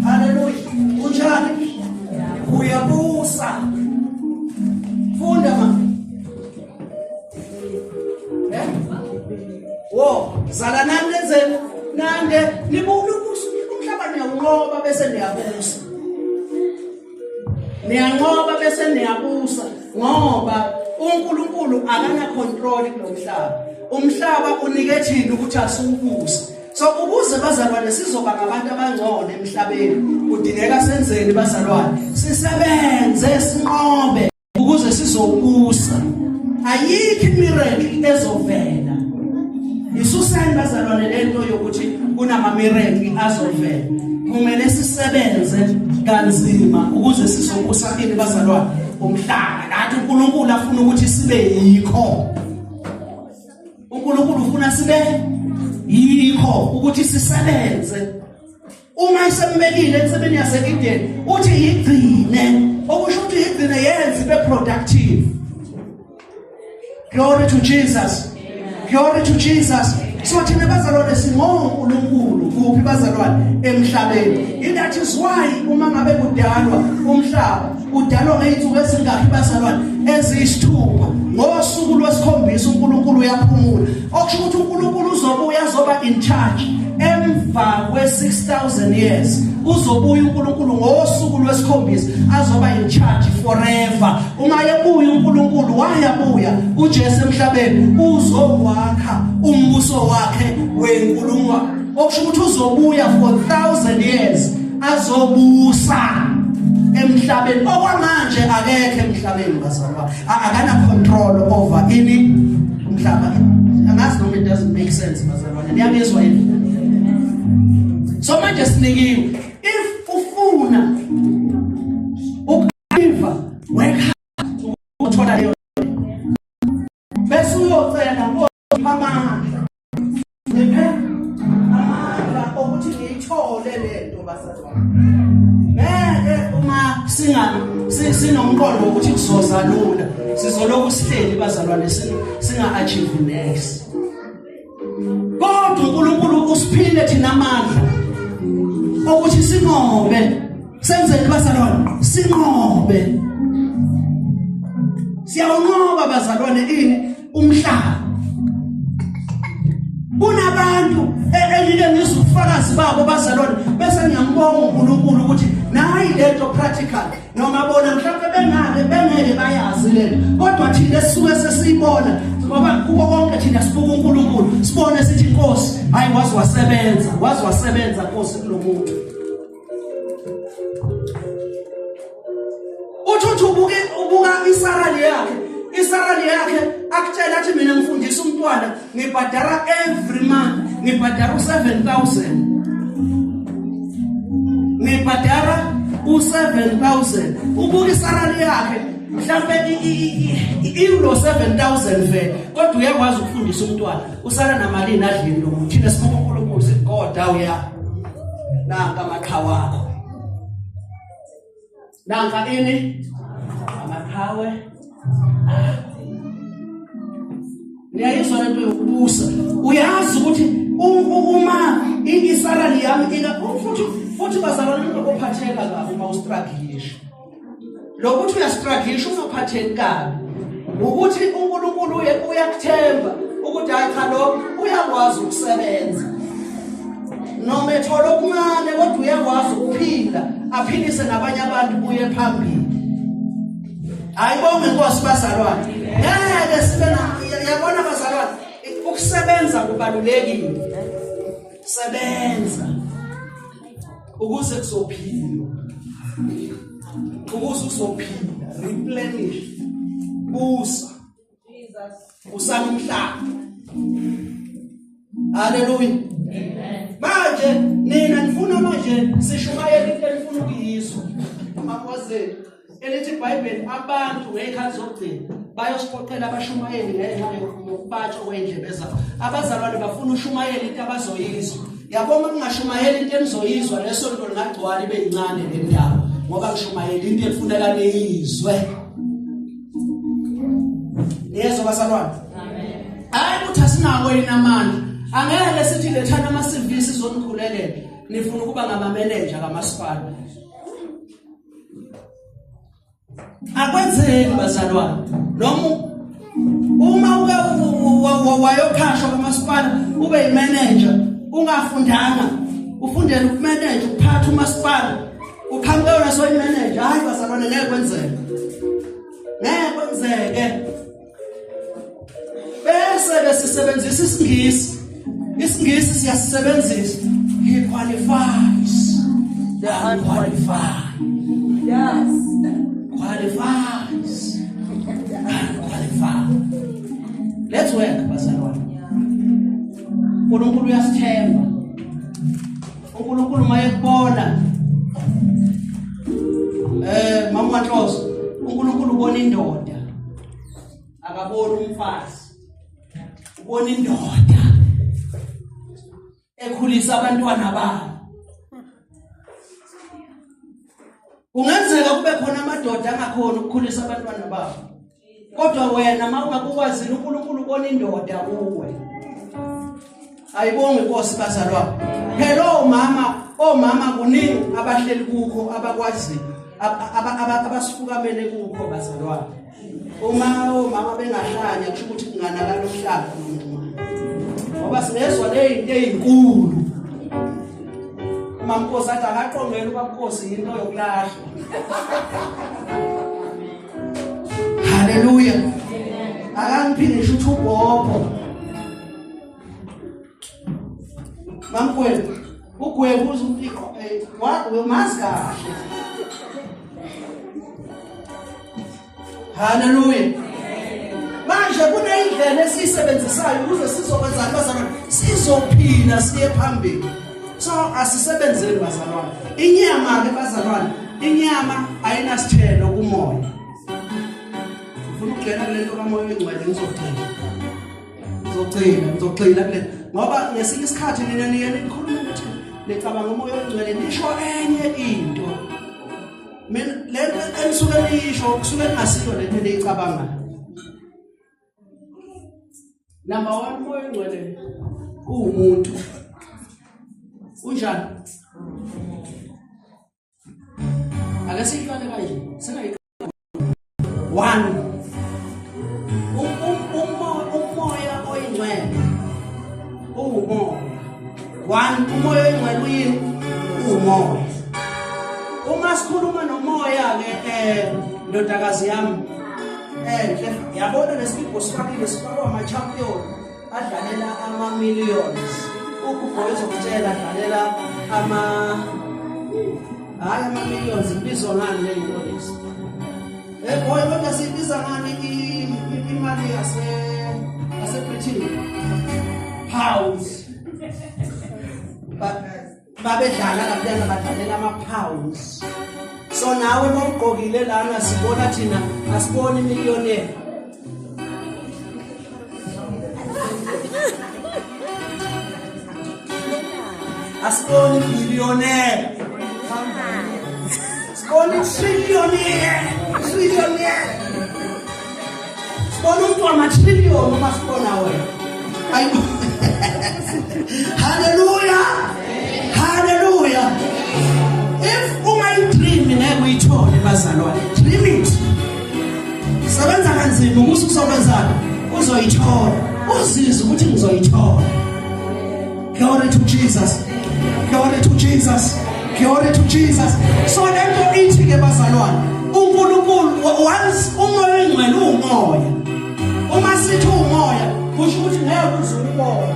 Haleluya. Unjani? Uyabusa. Funda ma. Eh? Wo, zalanani nenzeni? Nande nibuka ubuso umhlaba niyawunqoba bese niyabusa. Niyanqoba bese niyabusa ngoba uNkulunkulu akana control kulomhlaba. Umhlaba unike thina ukuthi asiwubuse. So ukuze bazalwane sizoba ngabantu abangcono emhlabeni kudingeka senzeni bazalwane sisebenze sinqobe ukuze sizobusa ayikho imiracle ezovela isusani bazalwane lento yokuthi kunama miracle azovela kumele sisebenze kanzima ukuze sizobusa ini bazalwane umhlaba nathi uNkulunkulu afuna ukuthi sibe yikho uNkulunkulu ufuna sibe yikho ukuthi sisebenze uma esembekile ensimini yase-Eden uthi yigcine okusho ukuthi yigcine yenze ibe productive glory to Jesus glory to Jesus so thina bazalwane singonkulunkulu kuphi bazalwane emhlabeni that is why uma ngabe kudalwa umhlaba udalwa ngey'nsuku ezingakhi bazalwane eziyisithupha ngosuku lwesikhombisa uNkulunkulu uyaphumula okusho ukuthi uNkulunkulu uzobuya azoba in charge emva kwe-6000 years uzobuya uNkulunkulu ngosuku lwesikhombisa azoba in charge forever uma ebuya uNkulunkulu wayabuya uJesu emhlabeni uzokwakha umbuso wakhe wenkulungwane okusho ukuthi uzobuya for 1000 years azobusa emhlabeni okwamanje. Manje akekho emhlabeni bazalwane, akana control over ini umhlaba. Angazi noma it doesn't make sense bazalwane, niyangizwa yini? So manje sinikiwe, if ufuna ukuiva, work hard ukuthola leyo, bese uyocela amandla, ngiphe amandla okuthi ngiyithole lento bazalwane. Ngeke uma singa sinomqondo ukuthi kuzoza lula, sizoloku sihleli bazalwane, singa achieve next. Kodwa uNkulunkulu usiphile thina amandla ukuthi sinqobe. Senzeni bazalwane? Sinqobe. Siyawunqoba bazalwane ini umhlaba. Kunabantu engike ngizwe ubufakazi babo bazalwane, bese ngiyambonga uNkulunkulu ukuthi nayi lento practical, noma bona mhlawumbe bengake bengeke bayazi lento, kodwa thina esisuke sesiyibona, ngoba kuko konke thina sibuka uNkulunkulu, sibone sithi Nkosi, hayi wazi wasebenza, wazi wasebenza Nkosi kulomuntu. Uthi uthi ubuke ubuka isarali yakhe, isarali yakhe akutshela athi mina ngifundisa umntwana ngibhadara every month, ngibhadara u7000, ngibhadara u7000. Ubuka isarali yakhe mhlambe ilo 7000 vele, kodwa uyakwazi ukufundisa umntwana, usala namalini adlini lo muntu. Thina sibuka uNkulunkulu sithi God, awuya nanka amaqhawe akho, nanka ini amaqhawe. Niyayizwa lento yokubusa? Uyazi ukuthi uma isalali yami ika futhi bazalwane, ungakophatheka kabi uma ustruglisha. Lokuthi uyastruglisha ungaphatheki kabi ukuthi uNkulunkulu uyakuthemba ukuthi hayi cha, lo uyakwazi ukusebenza noma ethola okuncane, kodwa uyakwazi ukuphila aphilise nabanye abantu, buye phambili. Ayibonge inkosi bazalwane. Ngeke sibe na, yabona bazalwane, ukusebenza kubalulekile. Sebenza ukuze kuzophilwa, ukuze uzophila, replenish, busa usana umhlaba. Haleluya, manje nina nifuna manje sishumayela into enifuna ukuyizwa. Makwazeni elithi iBhayibheli, abantu ngezikhathi zokugcina bayosiphoqela abashumayeli ngenxa yokubatshwa kwey'ndlebe zabo. Abazalwane bafuna ushumayela into abazoyizwa. Yabo, uma kungashumayela into enizoyizwa, leso nto lingagcwala ibe yincane le ndawo, ngoba ngishumayela into efuneka niyizwe. Niyezwa bazalwane? Hayi ukuthi asinawo yini amandla. Angeke sithi lethana ama-CV sizonikhulekela, nifuna ukuba ngamamenenja kamasipala. Akwenzeki bazalwane. Noma uma uke wayoqhashwa kwamasipala ube yimanager ungafundanga, ufundele ukumeneja, ukuphatha umasipala, uqhamuke wena soyimanager, hayi bazalwane, ngeke kwenzeke, ngeke kwenzeke. Bese ke sisebenzisa isiNgisi, isiNgisi siyasisebenzisa, he qualifies the unqualified. Yes. Qualifies unqualified. Let's work bazalwane. uNkulunkulu uyasithemba. uNkulunkulu mayekubona, mama waNhloso, uNkulunkulu ubona indoda, akaboni umfazi, ubona indoda ekhulisa abantwana bayo. Kungenzeka kube khona amadoda angakhona ukukhulisa abantwana babo, kodwa wena uma ungakukwazile, uNkulunkulu ubona indoda kuwe. Ayibonge inkosi bazalwane. Phela omama kuningi abahleli kukho, abakwazi, abasifukamele kukho bazalwane. Uma omama bengahlanya, kusho ukuthi kunganakala umhlaba, ngoba singezwa leyinto ezinkulu. Mamnkosi athi akaqongela ubabnkosi into yokulahlwa. Haleluya, akangiphinde ukuthi ubhobho mamkwethu ugwebu uze umfiqo, umazi kahle. Haleluya. Manje kunendlela esiyisebenzisayo ukuze sizokwenzani bazalwane? Sizophila siye phambili. So asisebenzeni bazalwane. Inyama ke bazalwane, inyama ayinasithelo kumoya. Ufuna ukugcina kule nto kamoya oyingcwele ngizogcina. Ngizogcina, ngizogxila kule ngoba ngesinye isikhathi nina niye nikhulume nithi nicabanga umoya oyingcwele nisho enye into. Mina lento enisuke niyisho kusuke kungasiyo lento eniyicabangayo. Number 1 umoya oyingcwele uwumuntu. Unjani? Ake siyiqale kanje. Singayi one umoya oyingcwele uwumoya one umoya oyingcwele uyini uwumoya uma sikhuluma nomoya ke eh ndodakazi yami enhle eh, yabona lesigubhu sifakile sifakwa ama champion adlalela ama millions uGugu ezokutshela adlalela ama hayi ama millions ibizwa ngani le nto lezi eh boy kodwa siyibiza ngani imali yase yase Britain pounds babedlala laphana badlalela ama-pounds so nawe uma ugqokile lana sibona thina asiboni millionaire asiboni billionaire sibona trillionaire trillionaire Sibona umuntu wama-trillion uma sibona wena. Ayibo. Hallelujah. Hallelujah. If ungayidream ngeke uyithole bazalwane. Dream it. Sebenza kanzima ukuze uzokwenzani? Uzoyithola. Uzizwe ukuthi ngizoyithola. Glory to Jesus. Glory to Jesus. Glory to Jesus. So lento ithi ke bazalwane, uNkulunkulu once umoya oyingcwele uwumoya. Uma sithi umoya, kusho ukuthi ngeke uze ubone.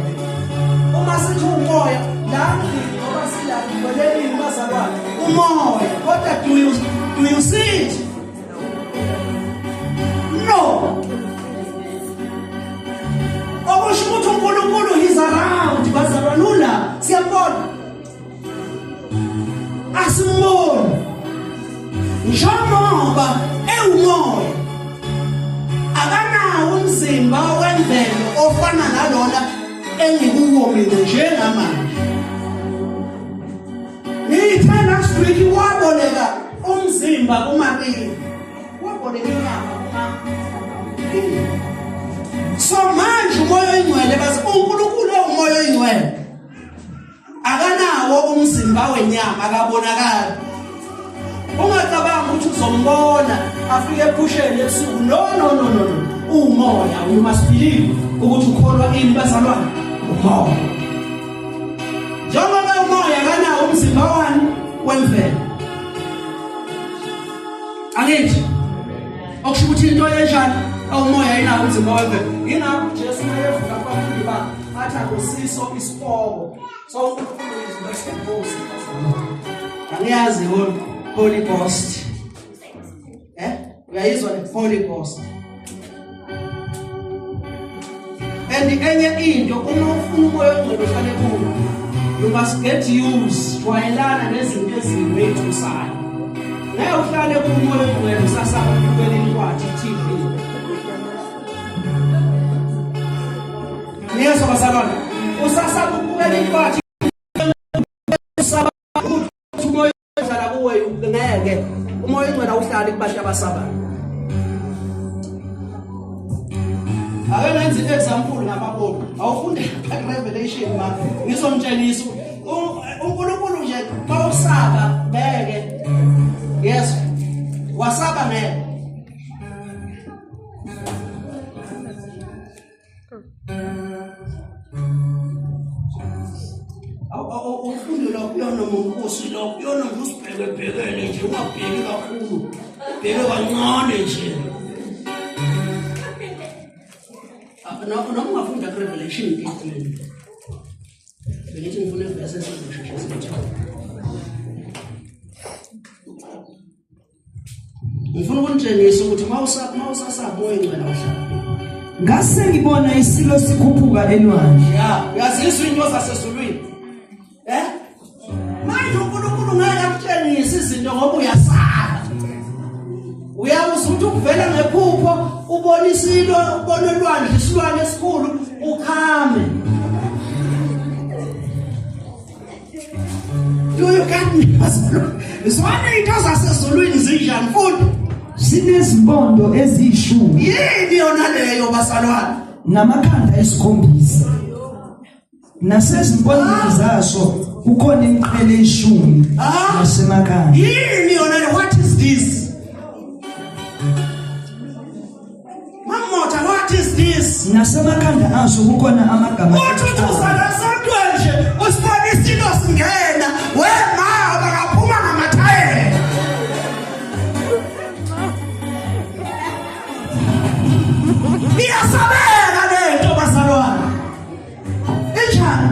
Uma sithi umoya, la ndlini ngoba sila ngibelelini bazalwane, umoya. Kodwa do you see it? No. Okusho ukuthi uNkulunkulu he's around bazalwane ula siyambona. Asimboni. Njengoba ewumoya akanawo umzimba wemvelo ofana nalona engikuwo mina njengamanje. Ngithe last week waboleka umzimba kuMariya. Waboleka inyama kuMariya. So manje umoya oyingcwele base uNkulunkulu umoya oyingcwele. Akanawo umzimba wenyama akabonakali. Ungacabanga ukuthi uzombona afike ephusheni ebusuku. No no no no no. Umoya you must believe ukuthi ukholwa ini bazalwane. Umoya. Njengoba umoya akanawo umzimba wani wemvelo. Angithi okusho ukuthi into enjani awumoya ayinawo umzimba wemvelo. Yingakho uJesu mayevuka kubafundi bakhe athi akusiso isipoko. So uNkulunkulu is not a ghost. Angiyazi Holy Ghost. Eh? Uyayizwa le Holy Ghost. And enye into uma ufuna umoya ongcwele uhlale kuwo you must get used jwayelana nezinto eziwethusayo. Ngeke uhlale kumoya ongcwele usasaba ukubukela incwadi TV. Niyezwa bazalwane? Usasaba ukubukela incwadi usaba ukuthi umoya uhlala kuwe ngeke umoya oyingcwele awuhlali kubantu abasabayo ake ngenze i-example ngamabomu awufunde revelation ma ngizomtshenisa uNkulunkulu nje mawusaba ngeke yes wasaba ngeke Ufunde la kuyona nkosi la kuyona nje usibhekebhekele nje ungabheki kakhulu bheke kancane nje noma ungafunda ku-revelation 18 bengithi ngifuna ivesi esizosheshe siyithole. Ngifuna ukunitshengisa ukuthi mawusasaba umoya oyingcwele awuhlali. Ngase ngibona isilo sikhuphuka elwandle. Ya, uyazizwa into zasezulwini. Eh? Manje uNkulunkulu ngeke akutshengise izinto ngoba uyasaba. Uyawuza ukuthi ukuvela ngephupho ubona isilo, ubona olwandle isilwane esikhulu ukhame. Do you get me? Zona into zasezulwini zinjani futhi? Sinezimpondo eziyishumi. Yini yona leyo bazalwane? Namakhanda esikhombisa. Nasezimpondweni zaso kukhona imiqhele eyishumi Ah. nasemakhanda. Yini yona le? What is this? Mamotha, what is this? Nasemakhanda aso kukhona amagama. Uthi uthi usalasontwe nje usibona isilo singena wema bakaphuma ngamathayela. Iyasabeka lento bazalwane. Injani?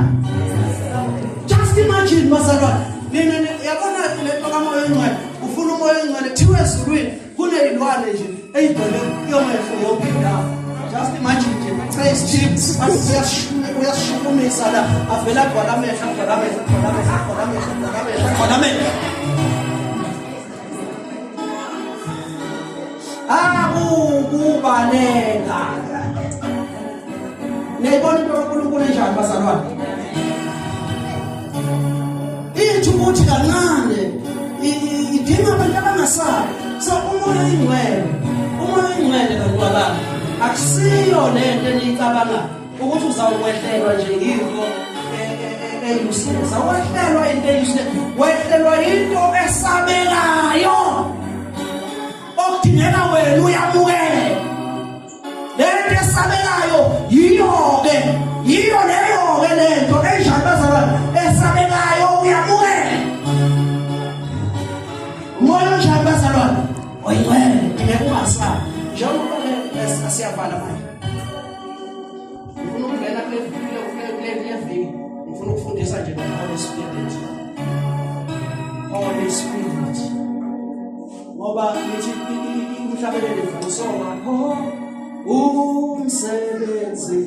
Just imagine bazalwane. Nina yabona lento kamoya oyingcwele, ufuna umoya oyingcwele kuthiwa ezulwini kuneyilwane nje eyigcwele yomehlo yonke indawo. Just imagine nje praise team uyasishukumisa la avela agcwala amehlo agcwala amehlo agcwala amehlo agcwala amehlo agcwala amehlo agcwala amehlo. Akukubaleka. Niyayibona into kaNkulunkulu enjani bazalwane? Ithi ukuthi kancane idinga abantu abangasabi. So umoya oyingcwele, umoya oyingcwele bantu babami, akusiyo lento eniyicabangayo ukuthi uzawukwehlelwa nje yinto eyuseless. Awehlelwa into eyuseless, wehlelwa into esabekayo. Okudingeka wena uyamukele. Lento esabekayo yiyo-ke, yiyo leyo-ke lento enjani bazalwane esabekayo uyamukele. Umoya onjani bazalwane? Oyingcwele, dingeka ungasabi. Njengoba-ke siyavala manje. Ngifuna ukungena kule kule kule kule viki. Ngifuna ukufundisa nje nge-Holy Spirit. Holy Spirit. Ngoba ngithi umhlabeleli vuso wakho umsebenzi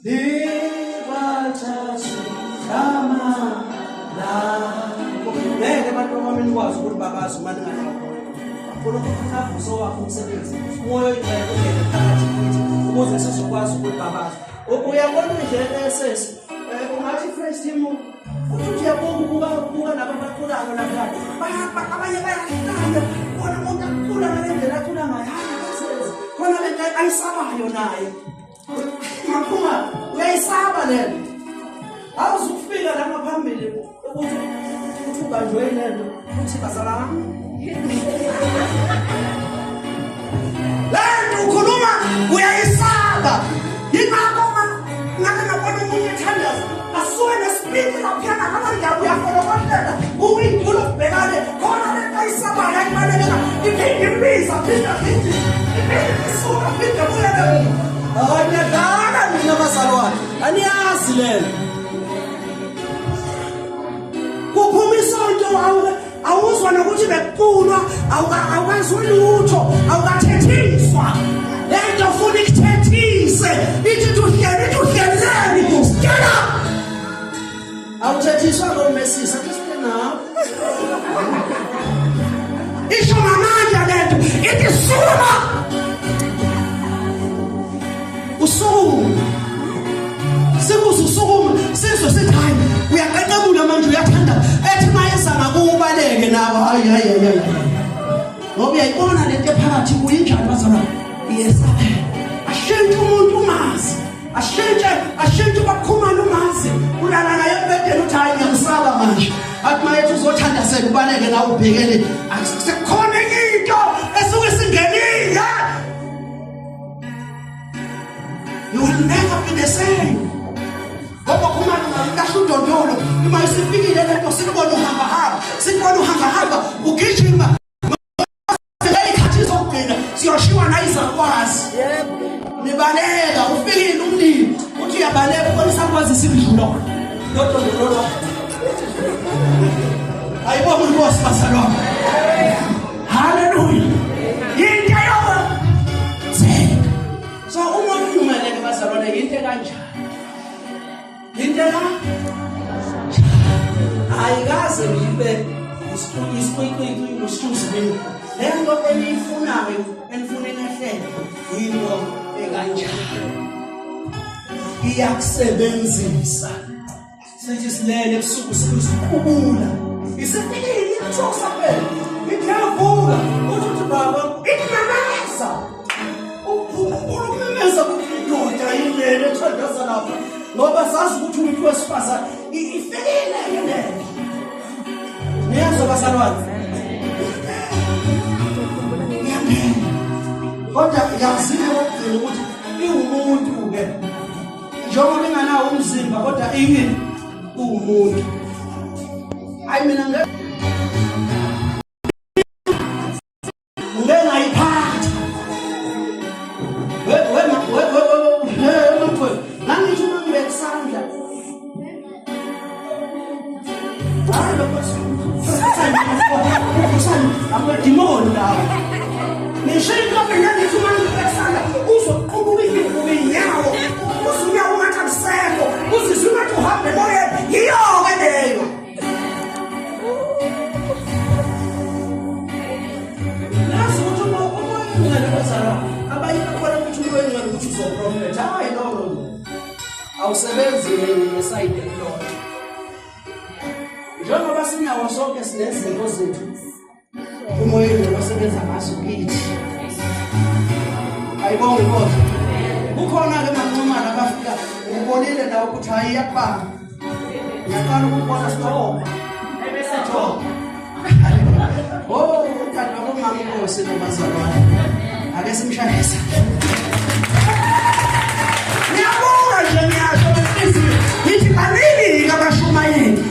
libathazu kama lakho. Ngeke abantu bami nikwazi ukuthi babazi uma ninganakho. uNkulunkulu ufuna avuso wakho umsebenzi. Umoya oyingcwele ungene phakathi kithi ukuze sizokwazi ukuthi babazi. Uyabona nje esesi ungathi fresh team uthi uthi uyabuka ubuka ubuka laba abaculayo lapha abanye bayahlanya bona umuntu acula ngale ndlela acula ngayo hayi akazenzi khona le nto ayisabayo naye maphuma uyayisaba le nto awuzukufika la ngaphambili ukuthi uthi ubanjwe yile nto uthi bazalwane le nto ukhuluma uyayisaba yingakho ngake ngabona omunye ethandaza asuke nesipiki laphiyana amandawo uyafolokohlela uwindulo kubhekane khona le nto ayisabayo ayibalekela iphinde imbiza phinde phinde iphinde isuka phinde buyele hayi niyadlala nina bazalwane aniyazi lento kuphuma isonto awuzwa nokuthi bekuculwa awukwazi lutho awukathethiswa le nto funa ikuthethise ithi uhleli ithi uhleleni stand up awuthethiswa ngomesisa stand up isho ngamandla le nto ithi sukuma usukuma sikuze usukuma sizwe sithi hayi uyaqeqebula manje uyathanda ethi mayeza ngakubaleke nawe hayi hayi hayi ngoba uyayibona lento ephakathi kuyinjani bazalwane iyesabela ashintshe umuntu umazi ashintshe ashintshe ubakhumana umazi ulala naye embhedeni uthi hayi ngiyamsaba manje athi mayethi uzothandazela ubaleke nawe ubhekele sekukhona enye into esuke singenile. You will never be the same. Ngoba uma ungamlahla udondolo, uma isifikile lento sikubona uhamba hamba, sikubona uhamba hamba, ugijima. Ngezikhathi zokugcina siyoshiwa nayizakwazi. Yebo. Nibaleka ufikile umlilo, uthi uyabaleka ubona isakwazi sikudlula. Lodondolo lwakho. Ayibonga inkosi bazalwane. Hallelujah. Iphile la ayikaze ngibe isikwikwikwikwi excuse me le nto eniyifunayo enifuna inehlele yinto ekanjani iyakusebenzisa sithi silele ebusuku siqubula isifikile iyathusa phela ithi yavuka uthi uthi baba ithi memeza uphumula ukumemeza ukuthi indoda yilele ethandaza lapha ngoba sazi ukuthi umuntu wesifazane ifikile ke lento niyazwa bazalwane kodwa yazile kokugcina ukuthi iwumuntu-ke njengoba inganawo umzimba kodwa iyini uwumuntu hayi mina ngeke ngayiphatha we we we we we ngangisho uma ngibeka isandla hayi lokho amadimoni lawo ngisho into mina ngithi uma ngibeka isandla uzoqubuka inyawo uze unyawo ungathi akusekho uzizwe ungathi uhamba emoyeni yiyo-ke leyo Nazi ukuthi uma umoya oyingcwele bazalwa abanye bakhona ukuthi umoya oyingcwele ukuthi uzoprofetha hayi no no no awusebenzi ngesayidi elilodwa njengoba sinawo sonke sinezinto zethu umoya oyingcwele osebenza ngazo kithi ayibonge inkosi kukhona-ke manqumana abafika ubonile nawe ukuthi hayi iyakubamba ngiyaqala ukubona sithomba ebese thomba oh uthandwa komama inkosi nobazalwane ake simshayisa ngiyabuka nje ngiyasho ngenhliziyo ngithi baningi abashumayeli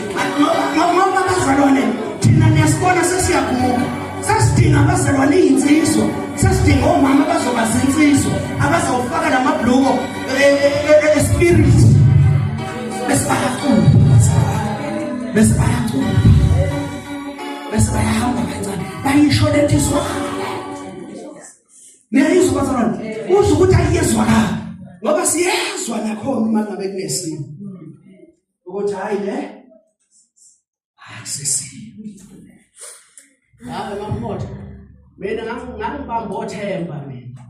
ngoba abazalwane thina niyasibona sesiyaguga sasidinga abazalwane iy'nsizwa sasidinga omama abazoba zinsizwa abazawufaka la mabhluko espirit bese bayacupha bese bayacupha bese bayahamba kancane bayisho lento izwakala niyayizwa bazalwane uzwa ukuthi ayiyezwakala ngoba siyezwa nakhona uma ngabe kunesimo ukuthi hayi le akusesiyo hayi mamhotha mina ngangibamba othemba mina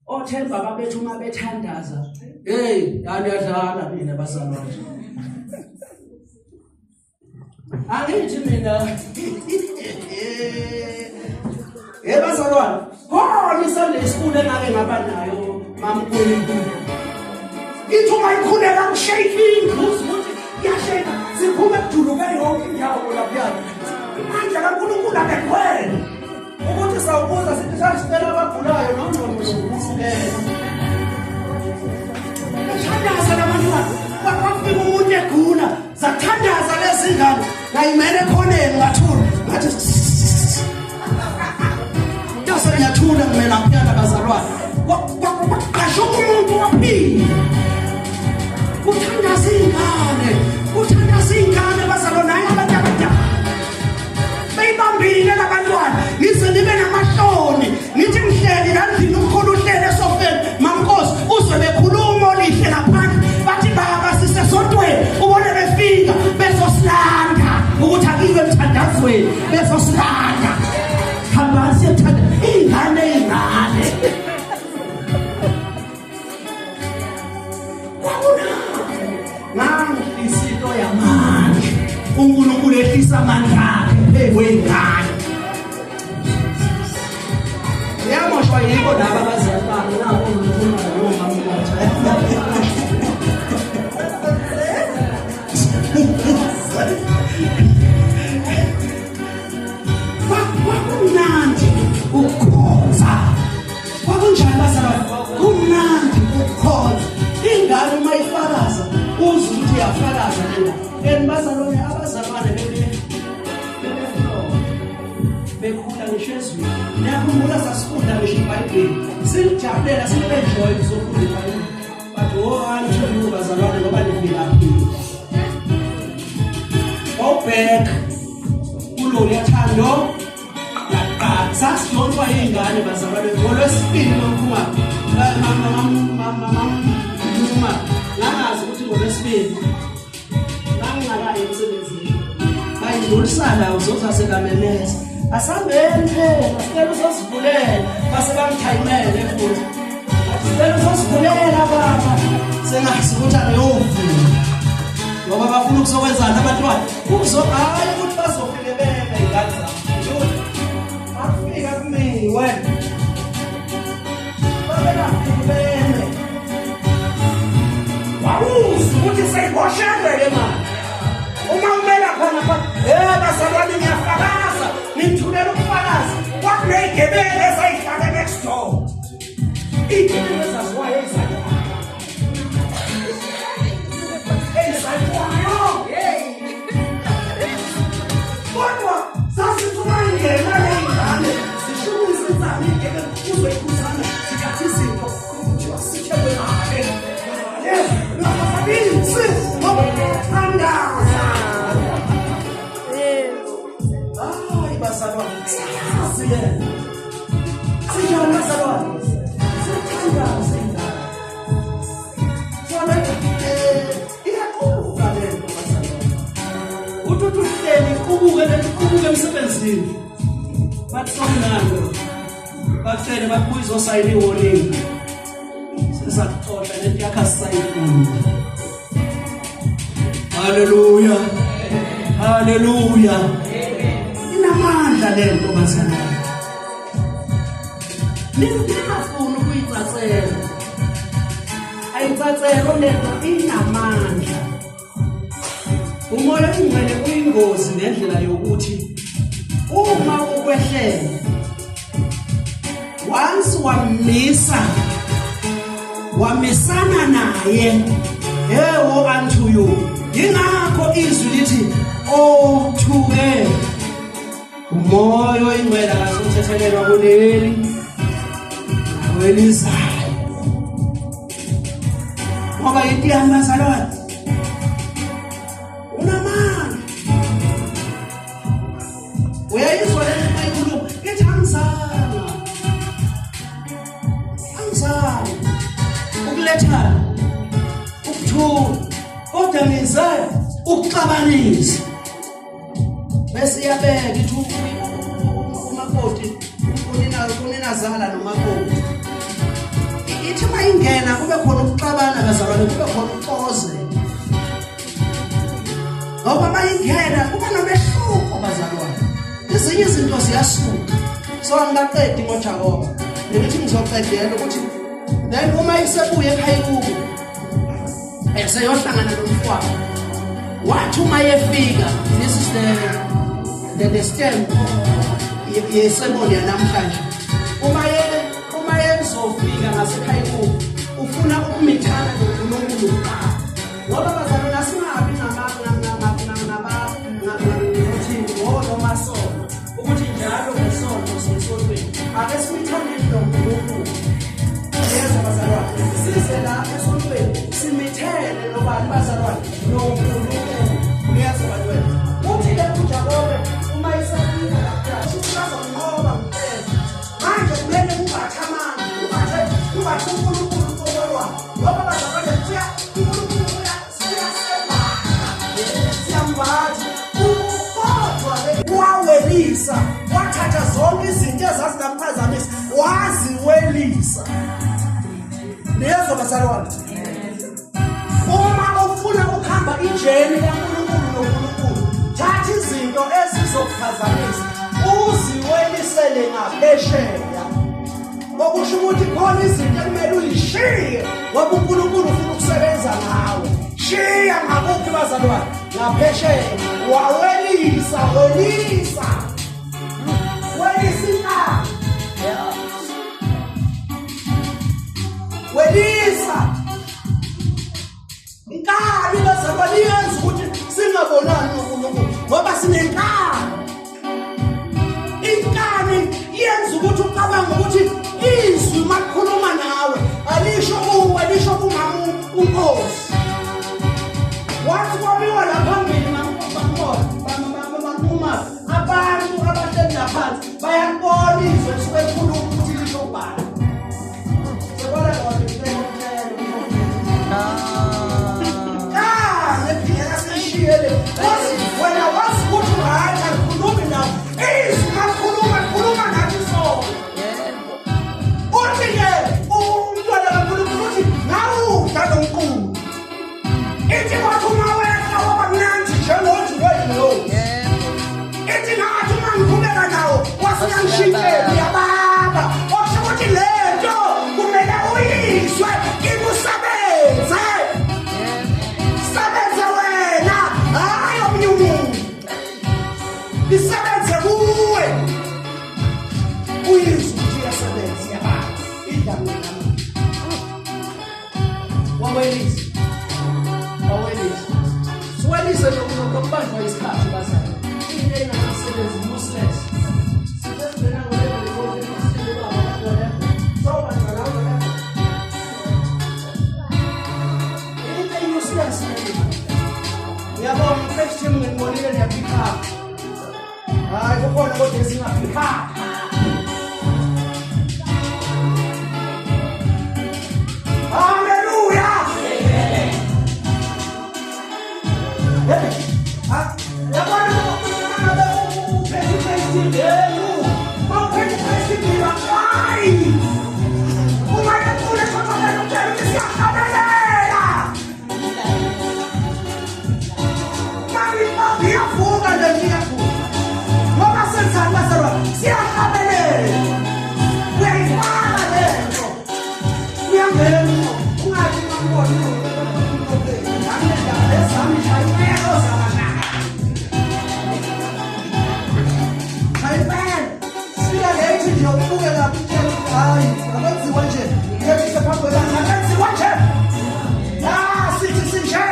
othemba babethu uma bethandaza hey aniyadlala mina bazalwane angithi mina hey bazalwane khona iSunday school engake ngaba nayo mamkhulu ithi uma ikhuleka kushake indlu ukuthi iyasheka siphume kujuluke yonke indawo laphiyana amandla kaNkulunkulu akegcwele ukuthi sawubuza sithi sasicela abagulayo nongcono uzokusukela bethandaza labantwana kwafika umuntu egula zathandaza lezi ngane ngayimele ekhoneni ngathula ngathi ngase ngiyathula ngimela phiyana bazalwane kwaqashuka umuntu waphila kuthandaza iy'ngane kuthandaza iy'ngane bazalwane hayi abantu abadala beyibambile labantwana ngize ngibe namahloni ngithi ngihleli la ndlini umkhulu uhlele esofeni mamnkosi uzwe bekhuluma olihle ngaphandle bathi baba sisesontweni ubone befika bezosilanda ukuthi akiwe emthandazweni bezosilanda hambani siyethanda iy'ngane iy'ngane Ngangihlisa into yamandla. uNkulunkulu ehlisa amandla akhe phezu kwey'ngane. Uyamoshwa yiko laba abazali bami nabo ngikhuluma nomama Kwakumnandi ukukhonza. Kwakunjani bazalwane? Kumnandi ukukhonza. Ingane uma ifakaza uzwe ukuthi iyafakaza lena. And bazalwane abazalwane bebe bekhula ngisho ezweni. Niyakhumbula sasifunda ngisho iBhayibheli. Silijabulela sili-enjoy ukuzofunda iBhayibheli. But oh angitholi bazalwane ngoba nivilaphi. Wawubheka kulolu yathando laqala sasidonswa iy'ngane bazalwane ngolwesibili mamkhuma ngangazi ukuthi ngolwesibili Ngidlulisana uzoza sekamemeza. Asambeni phela, sicela uzosivulela. Base bangithayimele futhi. Sicela uzosivulela baba. Sengazi ukuthi angiyovula. Ngoba bafuna ukuzokwenzani abantwana? Kuzo hayi ukuthi bazofike beme ingane zabo. Afika kumiwe. Babengafiki beme. Wawuzi ukuthi seyiboshelwe ke manje. Uma umela khona pha, eh bazalwane ngiyafakaza, ngithulela ubufakazi. Kwakuneyigebengu ezayihlale next door. Iyigebengu ezaziwayo ezaziwayo. Ezaziwayo. Kodwa sasithi uma ingena le ngane zishubisa insane igebengu uzoyikhuzana zithatha izinto kuthiwa sithelwe kahle. Ngababisi ngoba thandaza. Hayi bazalwane, siyazi ke. Sinjani bazalwane? Sithandaze ingane. Sona iyaqubuka le nto bazalwane. Uthi uthi uhleli iqubuke le nto iqubuke emsebenzini. Bathi sokunani. Bakutshele bakubuye uzosayina i-warning. Sesakuxosha lento yakho asisayifuni. Haleluya. Haleluya. Inamandla lento bazalwane. Ningafuni ukuyitsatsela. Ayitsatselwa lento inamandla. Umoya ongcwele uyingozi ngendlela yokuthi uma ukwehlela once wamisa wamisana naye ewo unto you yingakho izwi lithi othuke umoya oyingcwele akasuthethelelwa kuleli welizayo ngoba into yami bazalwane unamandla uyayizwa le nto ayikhuluma ithi angizanga angizanga ukulethana ukuthula kodwa ngize ukuxabanisa bese iyabeka ithi umakoti uninazala nomakoti ithi uma ingena kube khona ukuxabana bazalwane kube khona ukuxokozela ngoba uma ingena kuba nomehluko bazalwane ezinye izinto ziyasuka so angikaqedi ngojakobe ngithi ngizoqedela ukuthi then uma isebuye ekhaya kubo eseyohlangana nomfowabo wathi uma yefika this is the stem yesemoni yanamhlanje uma ye uma yezofika ngasekhaya kubo ufuna ukumithana noNkulunkulu kuqala ngoba bazalwane asingabi ngonomasonto ukuthi njalo ngesonto siyesontweni ake simthandeni noNkulunkulu yezwa bazalwane size la esontweni simithele nobani bazalwane noNkulunkulu uyezwa bazalwane uthi le uJakobe uma isafika lapha bazomnqoba ngempela manje kumele kubathe amandla kubathe kubathe uNkulunkulu uqobo ngoba bazalwane kuya uNkulunkulu uya siyambatha kodwa ke wawelisa wathatha zonke izinto ezazingamphazamisa waziwelisa niyezwa bazalwane uma ufuna ukuhamba injeni kaNkulunkulu noNkulunkulu thatha izinto ezizokuphazamisa uziwelisele ngaphesheya okusho ukuthi khona izinto ekumele uyishiye ngoba uNkulunkulu ufuna ukusebenza ngawe shiya ngakuphi bazalwane ngaphesheya wawelisa welisa welisa inkaba welisa Inkani bazalwane iyenza ukuthi singabonani noNkulunkulu ngoba sinenkani. Inkani iyenza ukuthi ucabange ukuthi izwi makukhuluma nawe alisho kuwe lisho kumama unkosi. Wathi kwabiwa la phambili mamkhona abantu abahleli laphansi bayakubona izwi lisuke likhuluma ukuthi lisho kubani. Wena wazi ukuthi right engenamsebenzi yabantu idla mina. Wawelise. Wawelise. Siwelise nokubanjwa isikhathi bazali. Into engenamsebenzi useless. Sibenzela ngo-level 4 so bantwana ngo-level. Into useless. Ngiyabonga fresh team nginibonile niyapick up. Hayi kukhona kodwa esingapick up. Hallelujah. Amen. Yabona ngabe uphethe praise team yenu. Bawuphethe praise team hayi. Uma yethule khona lokutshela ukuthi siyahlabelela. Mami iyavuka le iyavuka. Ngoba senzani bazalwane? Siyahlabelela. Uyayifaka lento. Uyangena ungathi mangibona anginendaba ezami shaya impela ozama nayo. Shaya impela. Sifika late nje ubuke lapho utshela ukuthi hayi akwenziwa nje. Yethi phambi kwebandla akwenziwa nje. La sithi sinje.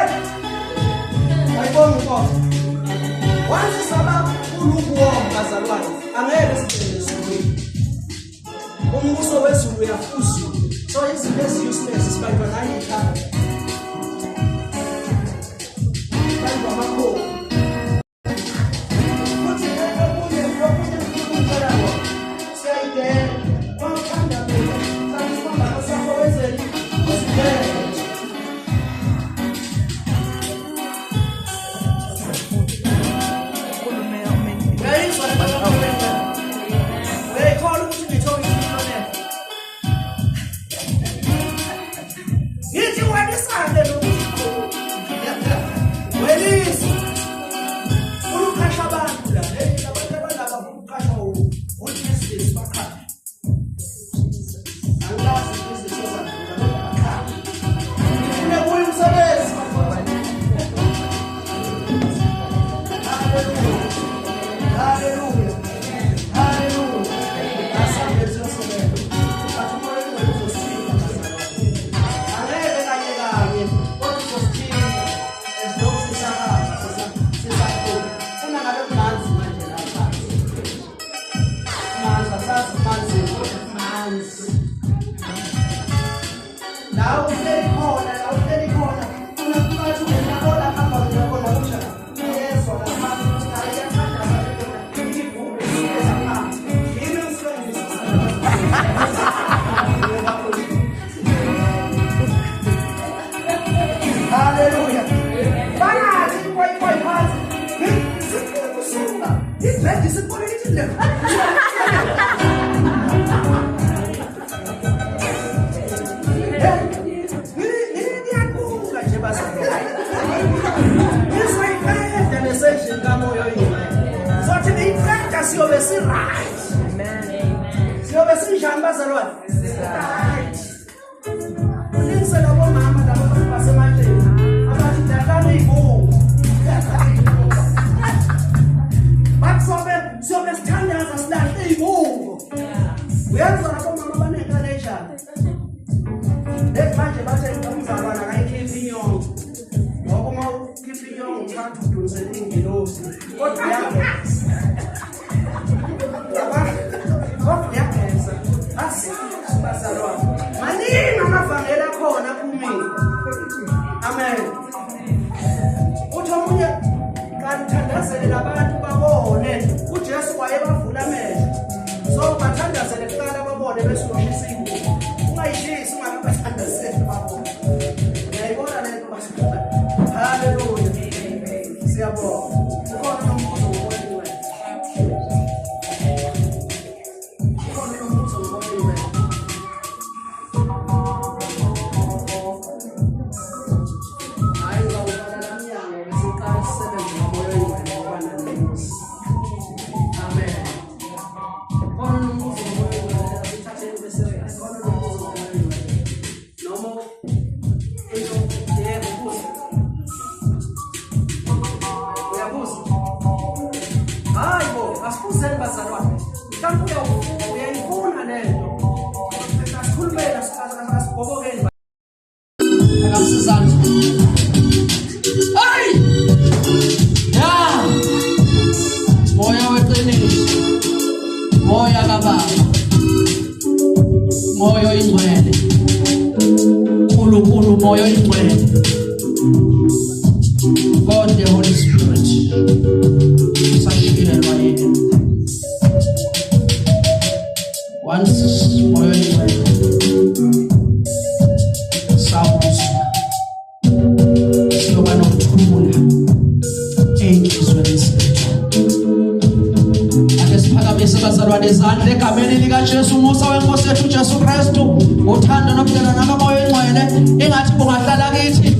Ayibonga inkosi. Once saba ulukuwoma bazalwane angeke singene ezulwini. Umbuso wezulu uyafuzula. So izinto ezi-useless sibanjwa nayikhaya. Banjwa amakhosi. Futhi okunye okunye ngifuna kona. Siyayidela. Mawuthanda mina, thatha isiphambano sakho wenzeni? Uzidele. Uyayizwa le nto kaMoya? Uyayikholwa ukuthi ngitho ngiyilonela? Ngithi welisane nokuthi welisa. Uluqasha abantu la. Hey, abantu abanaba ukuqashwa ubusiness baqasha. Angilazi ibhizinisi ozavula kodwa baqasha. Ngifune kuye umsebenzi. Hallelujah. Hallelujah. Asambe siyosebenza. Bathi umoya oyingcwele uzosithinta bazalwane. Angeke kanye kanye kodwa uzosithinta as long sisahamba sisakhula. Funa ngabe kumanzi manje la phansi. Kumanzi asazi kumanzi kodwa kumanzi. La uhleli khona, la uhleli khona. Funa kubathi uyabona hamba uyabona kunjani. Uyezwa la phansi ukuthi hayi iyathandaza le ndoda. Ivume isukeza phansi. Yimi ngisuke ngisusa. Hallelujah. Bangathi ikwayikwai phansi. Sikusuka. Idread isibone ithi le. Ngiyabuka nje bazalwane. Ngizoyiqeda le session kamoya oyingcwele. Sothi ngiyiqeda siyobe si-right. Siyobe sinjani bazalwane? Right. Ulingise labo mama labo bantu basematsheni abathi dahlani iy'buko. Bathi sobe siyobe sithandaza silahle iy'buko. Uyezwa labo mama banenkani enjani? Lezi manje bathe umzalwane akayikhiphi inyongo. Ngoba uma ukhipha inyongo uthatha udunisele iy'ngelosi. Kodwa uyageza. Kodwa uyageza. Asazi bazalwane. Maningi amavangeli akhona aphumile. Amen. Uthi omunye kanti uthandazele labantu babone uJesu wayebavula amehlo. So bathandazele kuqala babone bese uyoshisa ingubo. Ungayishisi ungakabathandazeli babone. Uyayibona le nto bazalwane? Hallelujah. Siyabonga. Ukhona nombuzo ngomoya oyingcwele? Ukhona nombuzo ngomoya oyingcwele? Hayi uzawuvala la mnyango bese uqala sisebenze ngomoya oyingcwele ngoba nanimusi. Amen. Khona nombuzo ngomoya oyingcwele asithatheni. Moya oyingcwele, uNkulunkulu Moya oyingcwele, God the Holy Spirit, sashiyelwa yena. Once Moya oyingcwele sawuzwa, siyoba nokuthula ey'nhliziyweni zethu. Ake siphakamise bazalwane izandla egameni likaJesu. Umusa wenkosi yethu uJesu Kristu, uthando nobudlelwano kaMoya oyingcwele, ingathi bungahlala kithi.